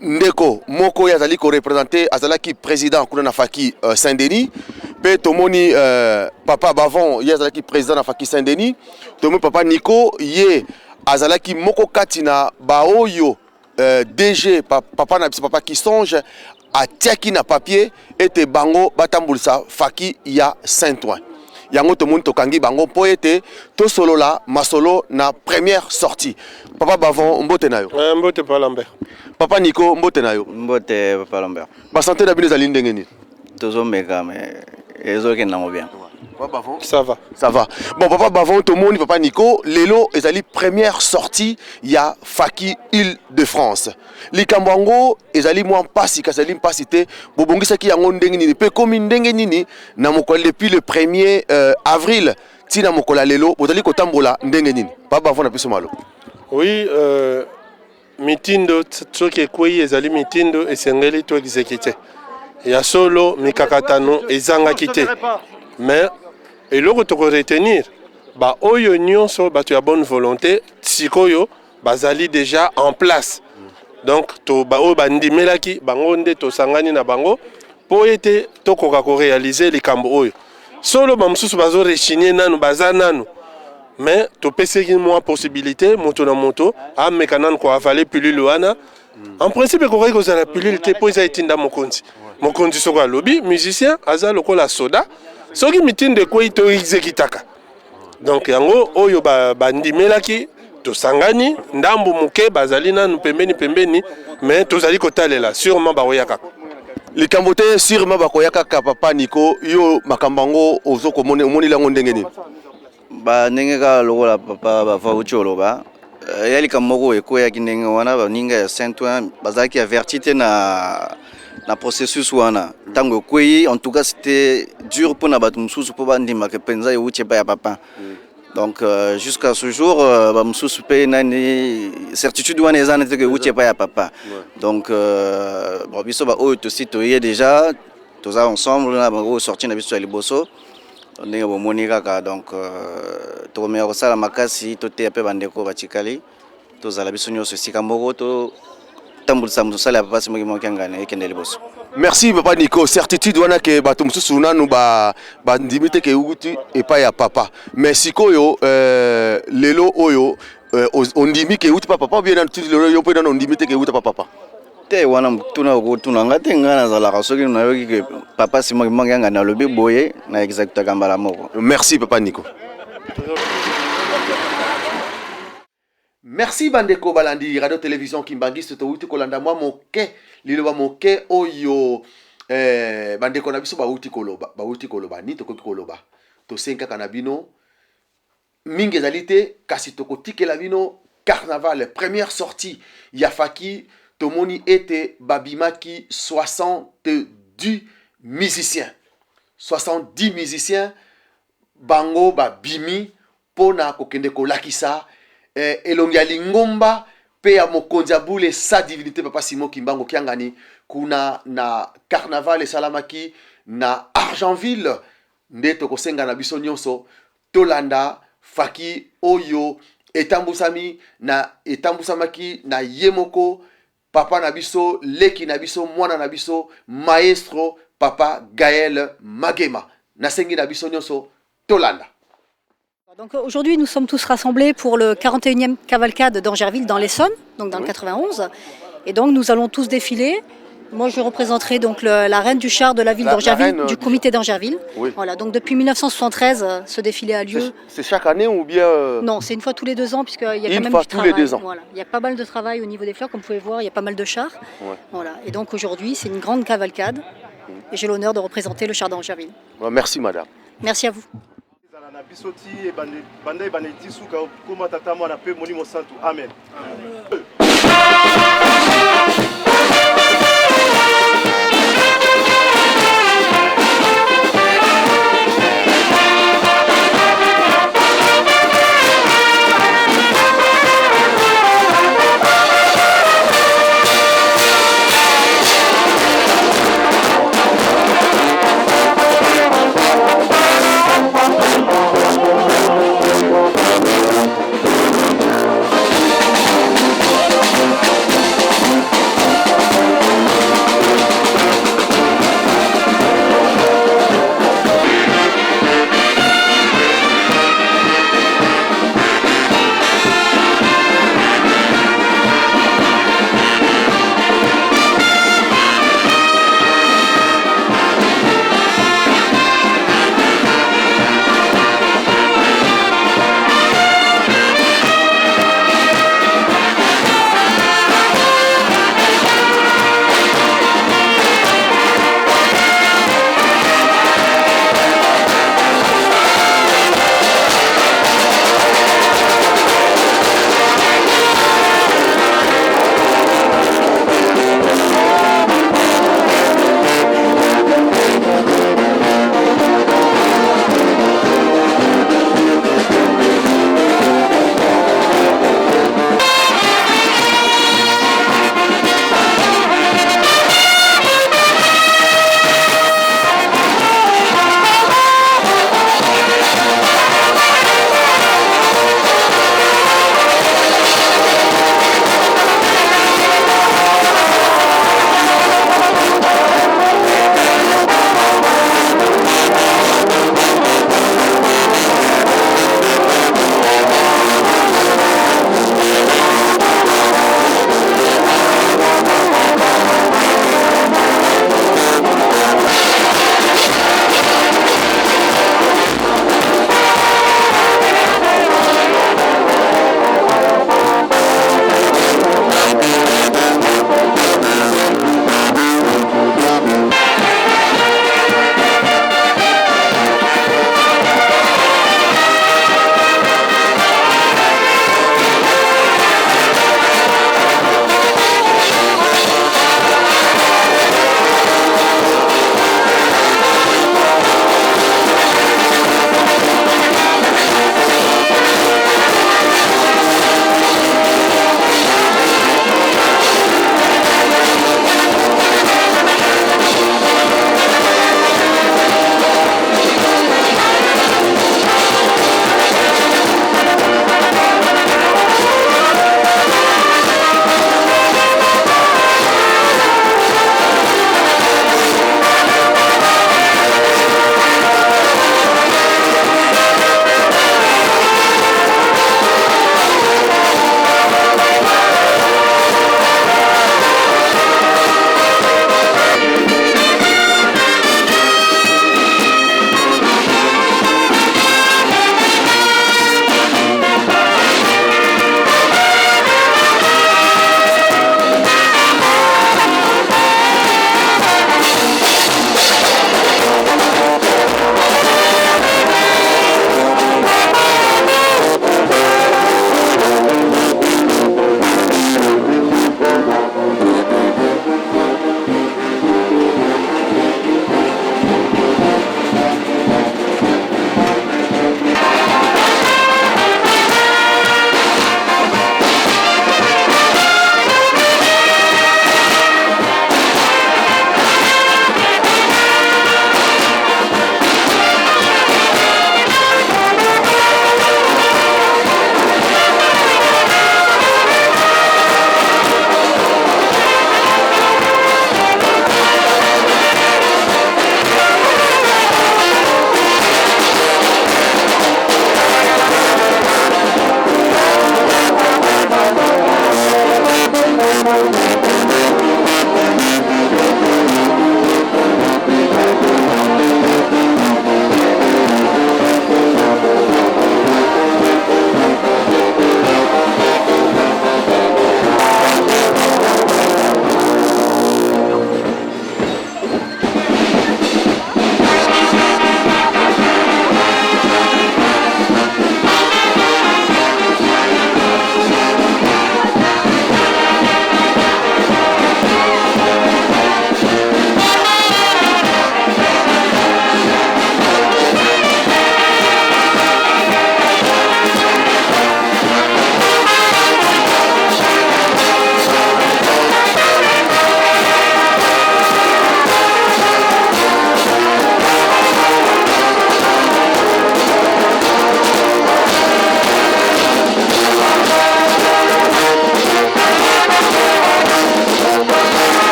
ndeko moko oyo azali korepresente, azalaki président kuna na Faki euh, Saint-Denis, mpe tomoni euh, papa Bavon, ye azalaki président na Faki Saint-Denis. Tomoni papa Nico, ye azalaki moko kati na baoyo euh, DG papa na biso papa Kisonge atiaki na papier ete bango batambolisa Faki ya Saint-Ouen. Yango tomoni tokangi bango mpo ete tosolola masolo na première sortie. Papa Bavon, mbote na yo. Eh, mbote papa Lambert. Papa Nico, mbote na yo. Mbote papa Lambert. Ba santé na bino ezali ndenge nini? Tozomeka mais ezokende nango bien. Papa Bavon? Ça va. Ça va. Bon, papa Bavon, tomoni papa Nico, lelo ezali première sortie ya Faki Ile de France. Likambo yango ezali mwa mpasi, kasi ezali mpasi te. Bobongisaki yango ndenge nini mpe ekomi ndenge nini na mokolo depuis le 1er euh, avril ti na mokolo ya lelo bozali kotambola ndenge nini? Papa Bavon na biso malo. Oui, euh, mitindo soki ekwei ezali mitindo esengeli to exécuter. Ya solo mikakatano ezangaki te, mais eloko toko retenir ba oyo nyonso bato ya bonne volonté sikoyo bazali déjà en place. Donc to ba oyo bandimelaki bango nde tosangani na bango mpo ete tokoka korealize likambo oyo. Solo ba mosusu bazo rechigner nanu, baza nanu, mais topesaki mwa possibilité moto na moto ameka nanu koavale pilule wana. En principe ekokaki kozala pilule te mpo eza etinda mokonzi. Mokonzi soki alobi musicien aza lokola soda, soki mitindo ekwei to exekitaka. Donc yango oyo bandimelaki tosangani ndambu moke bazali nanu pembeni pembeni, mais tozali kotalela sûrement bakoya kaka. Likambo te, sûrement bakoya kaka. Papa Nico, yo makambo yango ozo komona, omoneli yango ndenge nini? Ba ndenge kaka lokola papa bava uti oloba, eh, ya likambo moko ekweyaki ndenge wana, baninga ya Saint-Ouen bazalaki averti te na na processus wana. Ntango ekwei, en tout cas c'était dur mpona bato mosusu mpo bandimaka mpenza euti epai ya papa. Donc euh, jusqu'à ce jour euh, bamosusu mpe nani certitude wana eza nete ke euti epai ya papa. Donc euh, bon, biso baoyo tosi toye déjà, toza ensemble na bango sorti na biso ya liboso ndenge bomoni kaka. Donc euh, tokomeka kosala makasi toteya mpe bandeko batikali, tozala biso nyonso esika moko, totambolisa mosala ya papa Simon Kimbangu Kiangani ekende liboso. Merci papa Nico. Certitude wana ke bato mosusu nanu bandimi te ke euti epai ya papa, mais sikoyo euh, lelo oyo euh, ondimi ke euti pa papa, bien nanu lelo yo mpe nanu ondimi te ke euti pa papa? Te, wana tuna okotuna nga te. Nga nazalaka soki nayoki ke papa Simon Kimbangu Kiangani alobi boye, na exécutaka mbala moko. Merci papa Nico. Merci bandeko balandi radio télévision Kimbanguiste, towuti kolanda mwa moke liloba moke oyo eh, bandeko na biso bawuti koloba, bawuti koloba nini tokoki koloba. Tosengi kaka na bino mingi ezali te, kasi tokotikela bino. carnaval, première sortie ya Faki, tomoni ete babimaki 70 musiciens. 70 musiciens bango babimi mpo na kokende kolakisa eh, elongi ya lingomba mpe ya mokonzi ya bule sa divinité papa Simon Kimbangu Kiangani kuna na carnaval esalamaki na Argentville. Nde tokosenga na biso nyonso tolanda faki oyo etambusami na etambusamaki na ye moko papa na biso, leki na biso, mwana na biso, maestro papa Gaël Magema. Nasengi na biso nyonso tolanda. Donc aujourd'hui, nous sommes tous rassemblés pour le 41e cavalcade d'Angerville dans l'Essonne, donc dans le 91. Et donc nous allons tous défiler. Moi, je représenterai donc la reine du char de la ville d'Angerville, du comité d'Angerville. Voilà, donc depuis 1973, ce défilé a lieu. C'est chaque année ou bien Non, c'est une fois tous les 2 ans, puisqu'il y a quand Une même fois du tous les travail. 2 ans. Voilà. Il y a pas mal de travail au niveau des fleurs, comme vous pouvez voir, il y a pas mal de chars. Voilà. Et donc aujourd'hui, c'est une grande cavalcade. Et j'ai l'honneur de représenter le char d'Angerville. Ouais, merci madame. Merci à vous. Na biso ti banda ebanda ti suka koma tata mwana mpe molimo santu amen, amen.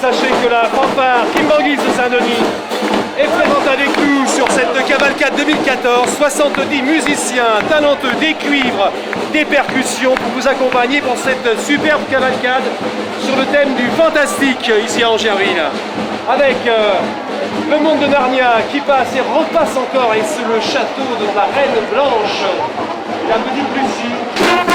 Sachez que la fanfare Kimbanguiste de Saint-Denis est présente avec nous sur cette cavalcade 2014. 70 musiciens talentueux des cuivres, des percussions pour vous accompagner pour cette superbe cavalcade sur le thème du fantastique ici à Angerville. Avec le monde de Narnia qui passe et repasse encore et c'est le château de la Reine Blanche, la petite Lucie.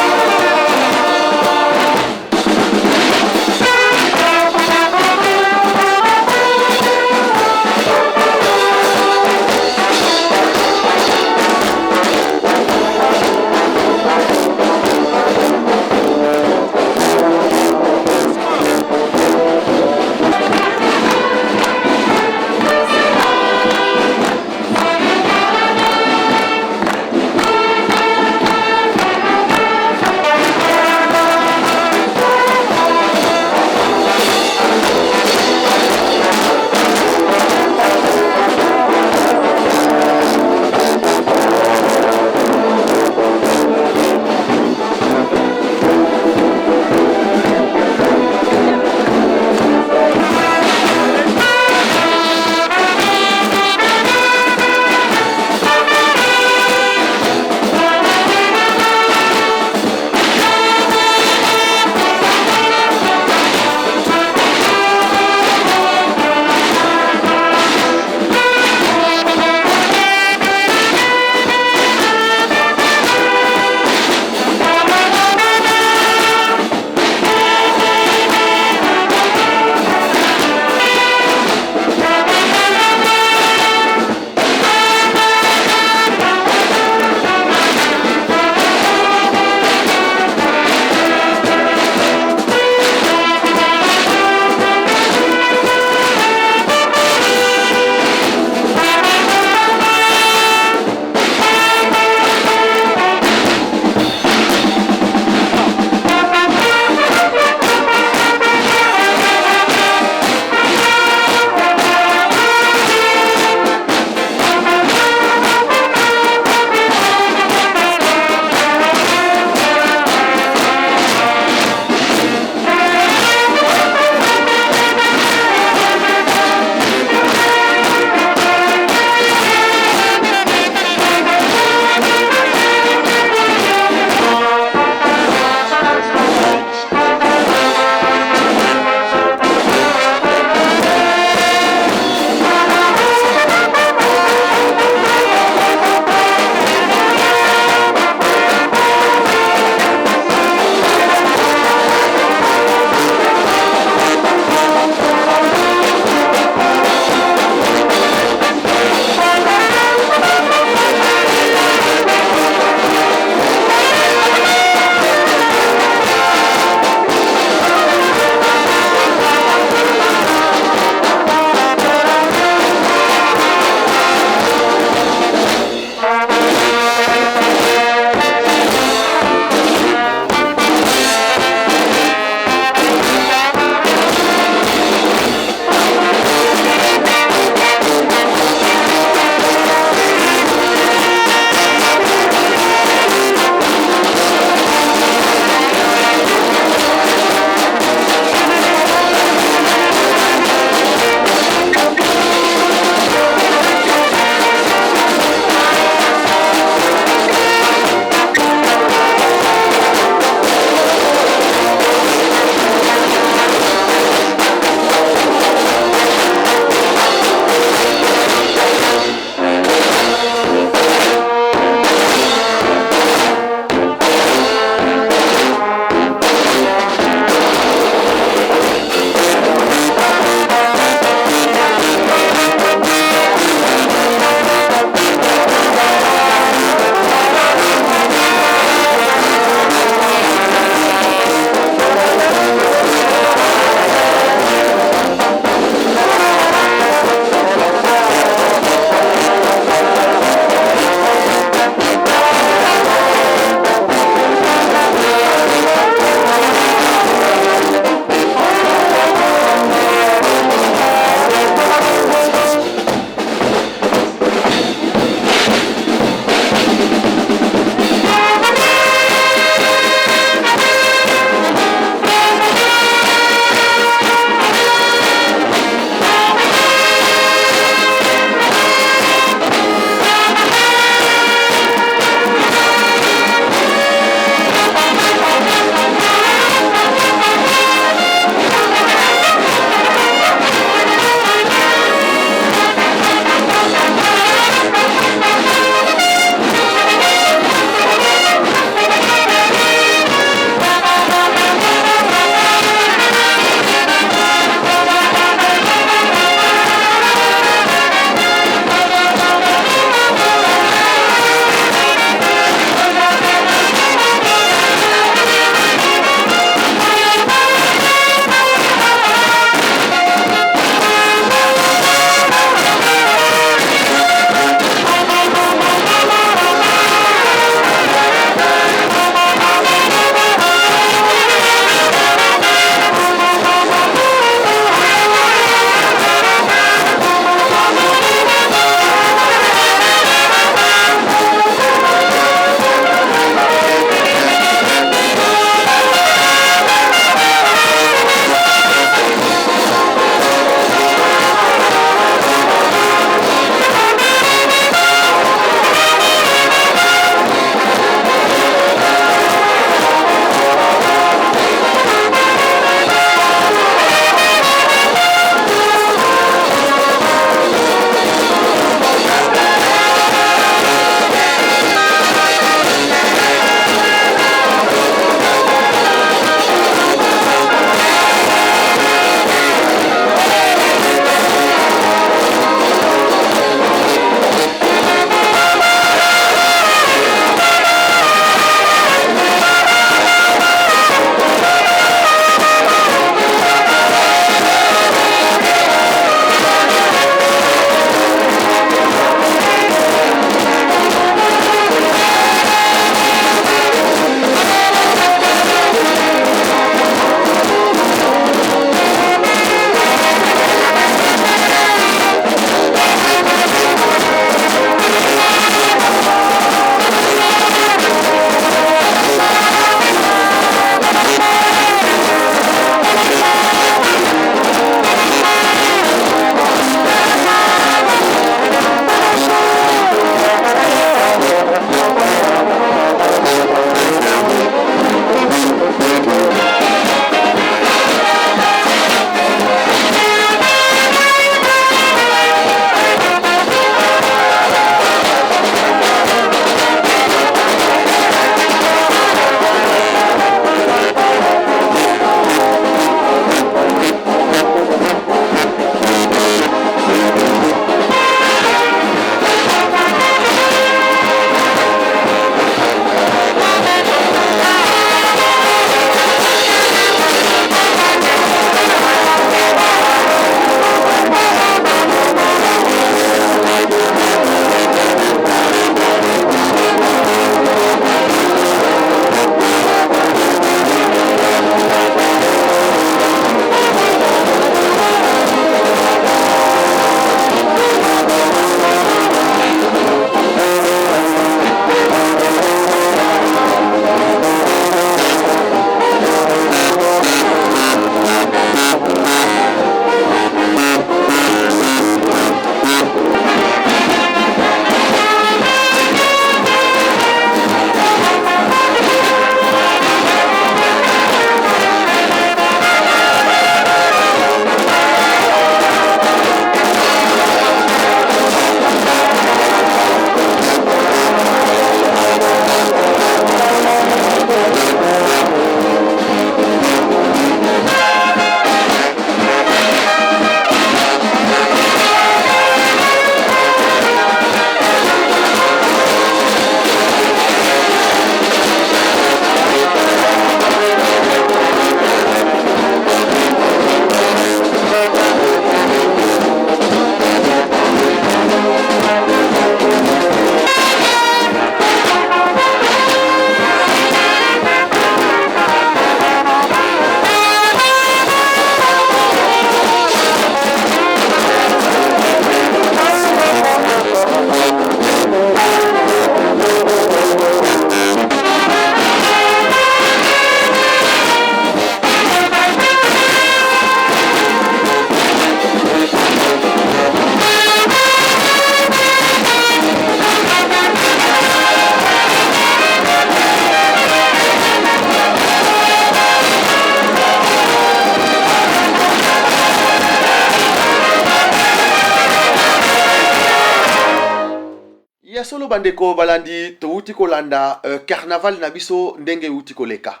Ya solo bandeko balandi, towuti kolanda carnaval na biso ndenge ewuti koleka.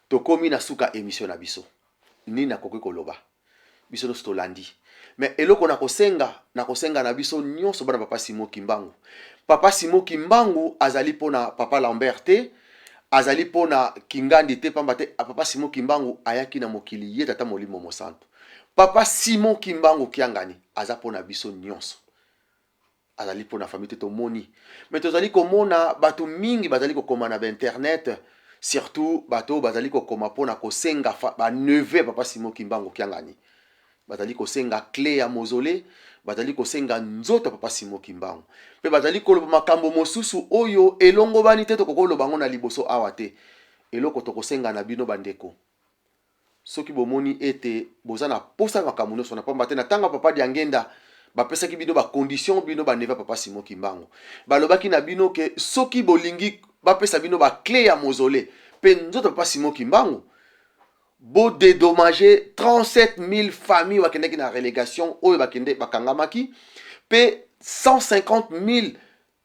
Tokomi na suka emission na biso. Nini nakoki koloba? Biso nionso tolandi. Mais eloko nakosenga, nakosenga na biso nionso bana papa Simon Kimbangu. Papa Simon Kimbangu azali pona papa Lambert te, azali pona Kingandi te, pamba te papa Simon Kimbangu ayaki na mokili ye tata molimo mosantu. Papa Simon Kimbangu Kiangani aza pona biso nionso. Azali pona famille te tomoni. Mais tozali komona batu mingi bazali kokoma na ba internet surtout bato oyo bazali kokoma pona kosenga ba neveu ya papa Simon Kimbangu Kiangani. Bazali kosenga cle ya mausolee, bazali kosenga nzoto ya papa Simon Kimbangu. Pe bazali koloba makambo mosusu oyo elongobani te tokoki koloba yango na liboso awa te. Eloko tokosenga na bino bandeko Soki bomoni ete boza na posa ya makambo nionso wana, pamba te na tango ya papa Diangenda bapesaki bino ba conditions bino ba neveu ya papa Simon Kimbangu balobaki na bino ke soki bolingi bapesa bino ba cles ya mausolee pe nzoto ya papa Simon Kimbangu bo dedommager 37000 familles bakendaki na relegation oyo bakende bakangamaki pe 150000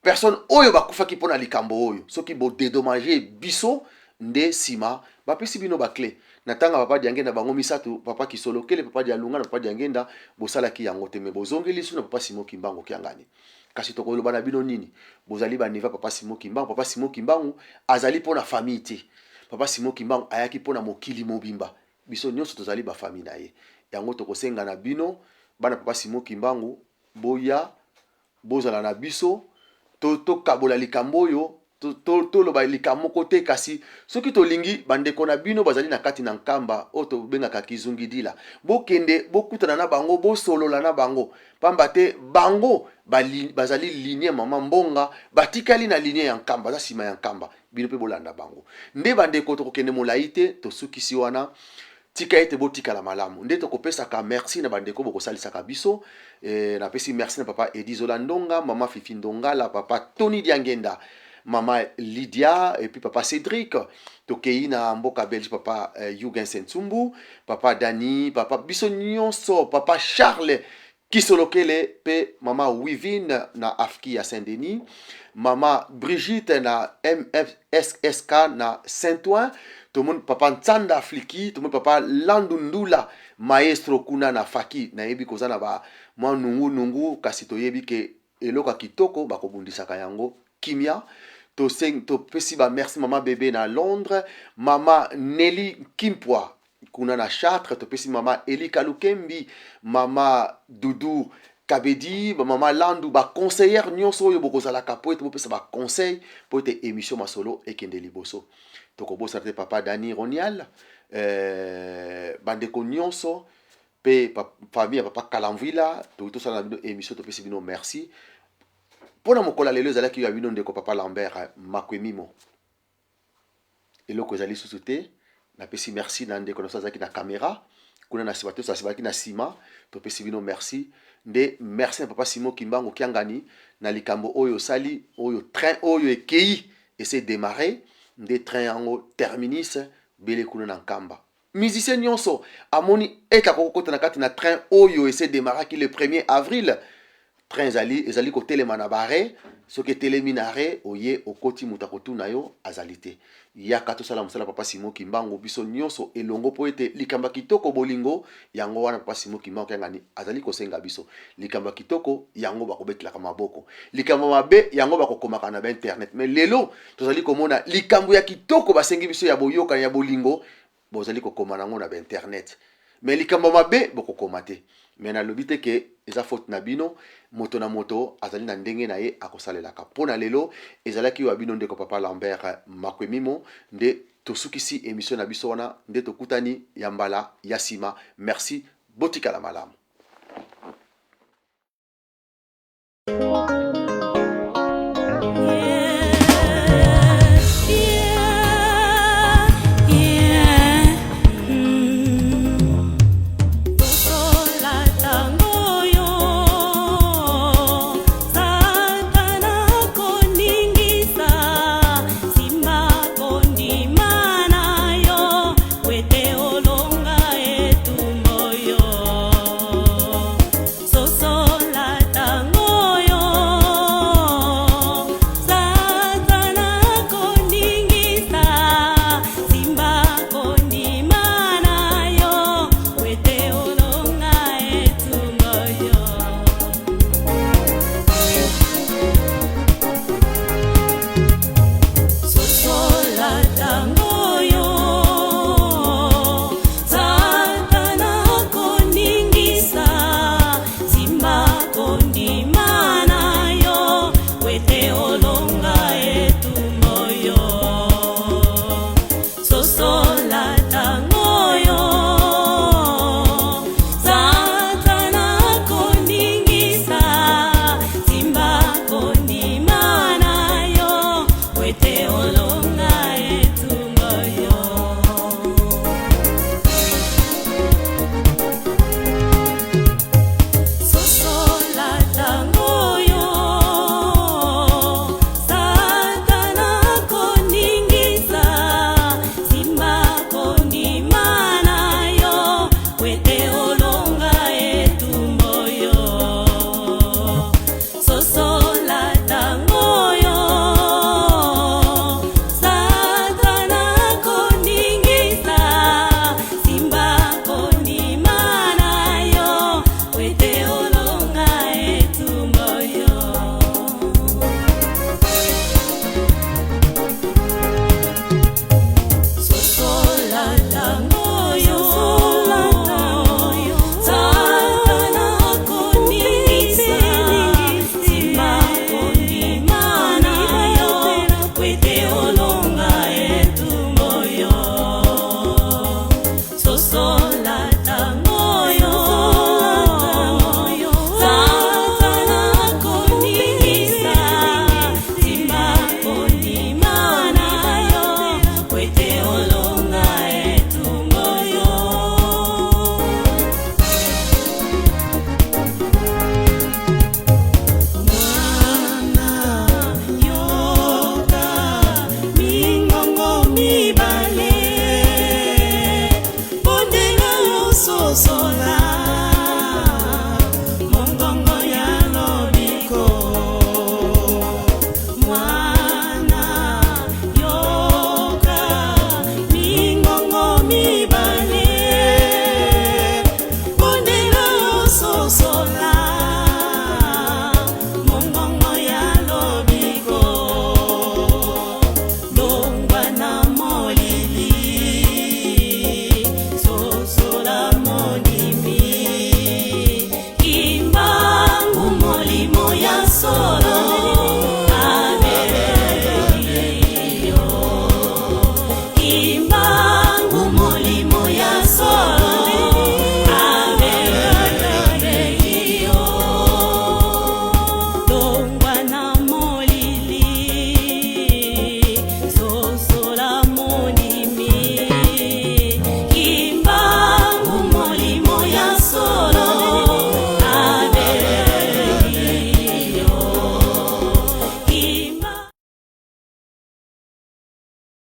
Personne oyo bakufaki pona likambo oyo soki bo dedommager biso nde sima bapesi bino ba cle na tanga papa Diangenda bango misatu papa Kisolokele papa Dialunga na papa Diangenda bosalaki yango te mais bozongeli lisusu na papa Simon Kimbangu Kiangani kasi tokoloba na bino nini bozali ba neveu papa Simon Kimbangu papa Simon Kimbangu azali pona famille te papa Simon Kimbangu ayaki pona mokili mobimba biso nionso tozali ba famille na ye yango tokosenga na bino bana papa Simon Kimbangu boya Bozala na biso, to, tokabola likambo oyo, to, to, toloba likambo moko te, kasi soki tolingi, bandeko na bino bazali na kati na nkamba oyo tobengaka kizungidila. Bokende, bokutana na bango, bosolola na bango, pamba te bango bali, bazali ligne mama Mbonga, batikali na ligne ya nkamba, baza sima ya nkamba. Bino pe bolanda bango. Nde bandeko, tokokende molayi te, tosukisi wana. Tika ete botikala malamu. Nde tokopesaka merci na bandeko bokosalisaka biso. Eh, napesi merci na papa Eddy Zola Ndonga, mama Fifi Ndongala, papa Tony Diangenda, mama Lydia et puis papa Cedric. Tokeyi na mboka Belgique papa eh, Hugues Nsumbu, papa Dani, papa biso nyonso, papa Charles Kisolokele pe mama Wivine na Afki ya Saint Denis, mama Brigitte na MFSSK na Saint Ouen, tomoni papa Ntsanda Fliki, tomoni papa Landu Ndula maestro kuna na Faki, nayebi koza na ba mwa nungu nungu kasi toyebi ke eloko ya kitoko bakobundisaka yango kimia. Topesi ba merci mama Bebe na Londres, mama Nelly Kimpwa Kuna na Chartres topesi mama Elika Lukembi, mama Doudou Kabedi, ba mama Landu, ba conseillères nionso oyo bokozalaka po ete bopesa ba conseils po ete emission masolo ekende liboso. Tokobosana te papa Dany Ronial, euh, bandeko nionso pe famille ya papa Kalamvuila, tokoki tosala na bino emission, topesi bino merci. Pona mokolo ya lelo ezalaki ya bino ndeko papa Lambert Makwemimo. Eloko ezali lisusu te. Napesi merci na ndeko na biso azalaki na camera kuna na sima, toso azalaki na sima, topesi bino merci. Nde merci na papa Simon Kimbangu Kiangani na likambo oyo osali, oyo train oyo ekeyi ese demarrer, nde train yango terminus bele kuna na Nkamba. Musicien nionso amoni ete akoki kokota na kati na train oyo ese demarraki le premier avril, train ezali ezali kotelema na ba arret, soki etelemi na arret oye okoti moto akotuna yo azali te. Yaka tosala mosala papa Simon Kimbangu biso nionso elongo po ete likambo ya kitoko bolingo yango wana papa Simon Kimbangu Kiangani azali kosenga biso. Likambo ya kitoko yango bakobetelaka maboko, likambo ya mabe yango bakokomaka na ba internet mais lelo Tozali komona likambo ya kitoko basengi biso ya boyokani ya bolingo bozali kokoma nango na ba internet mais likambo ya mabe bokokoma te mais nalobi te ke eza faute na bino moto na moto azali na ndenge na ye akosalelaka mpo na lelo ezalaki wa bino ndeko papa Lambert Makwemimo nde tosukisi emission na biso wana nde tokutani ya mbala ya sima merci botikala malamu.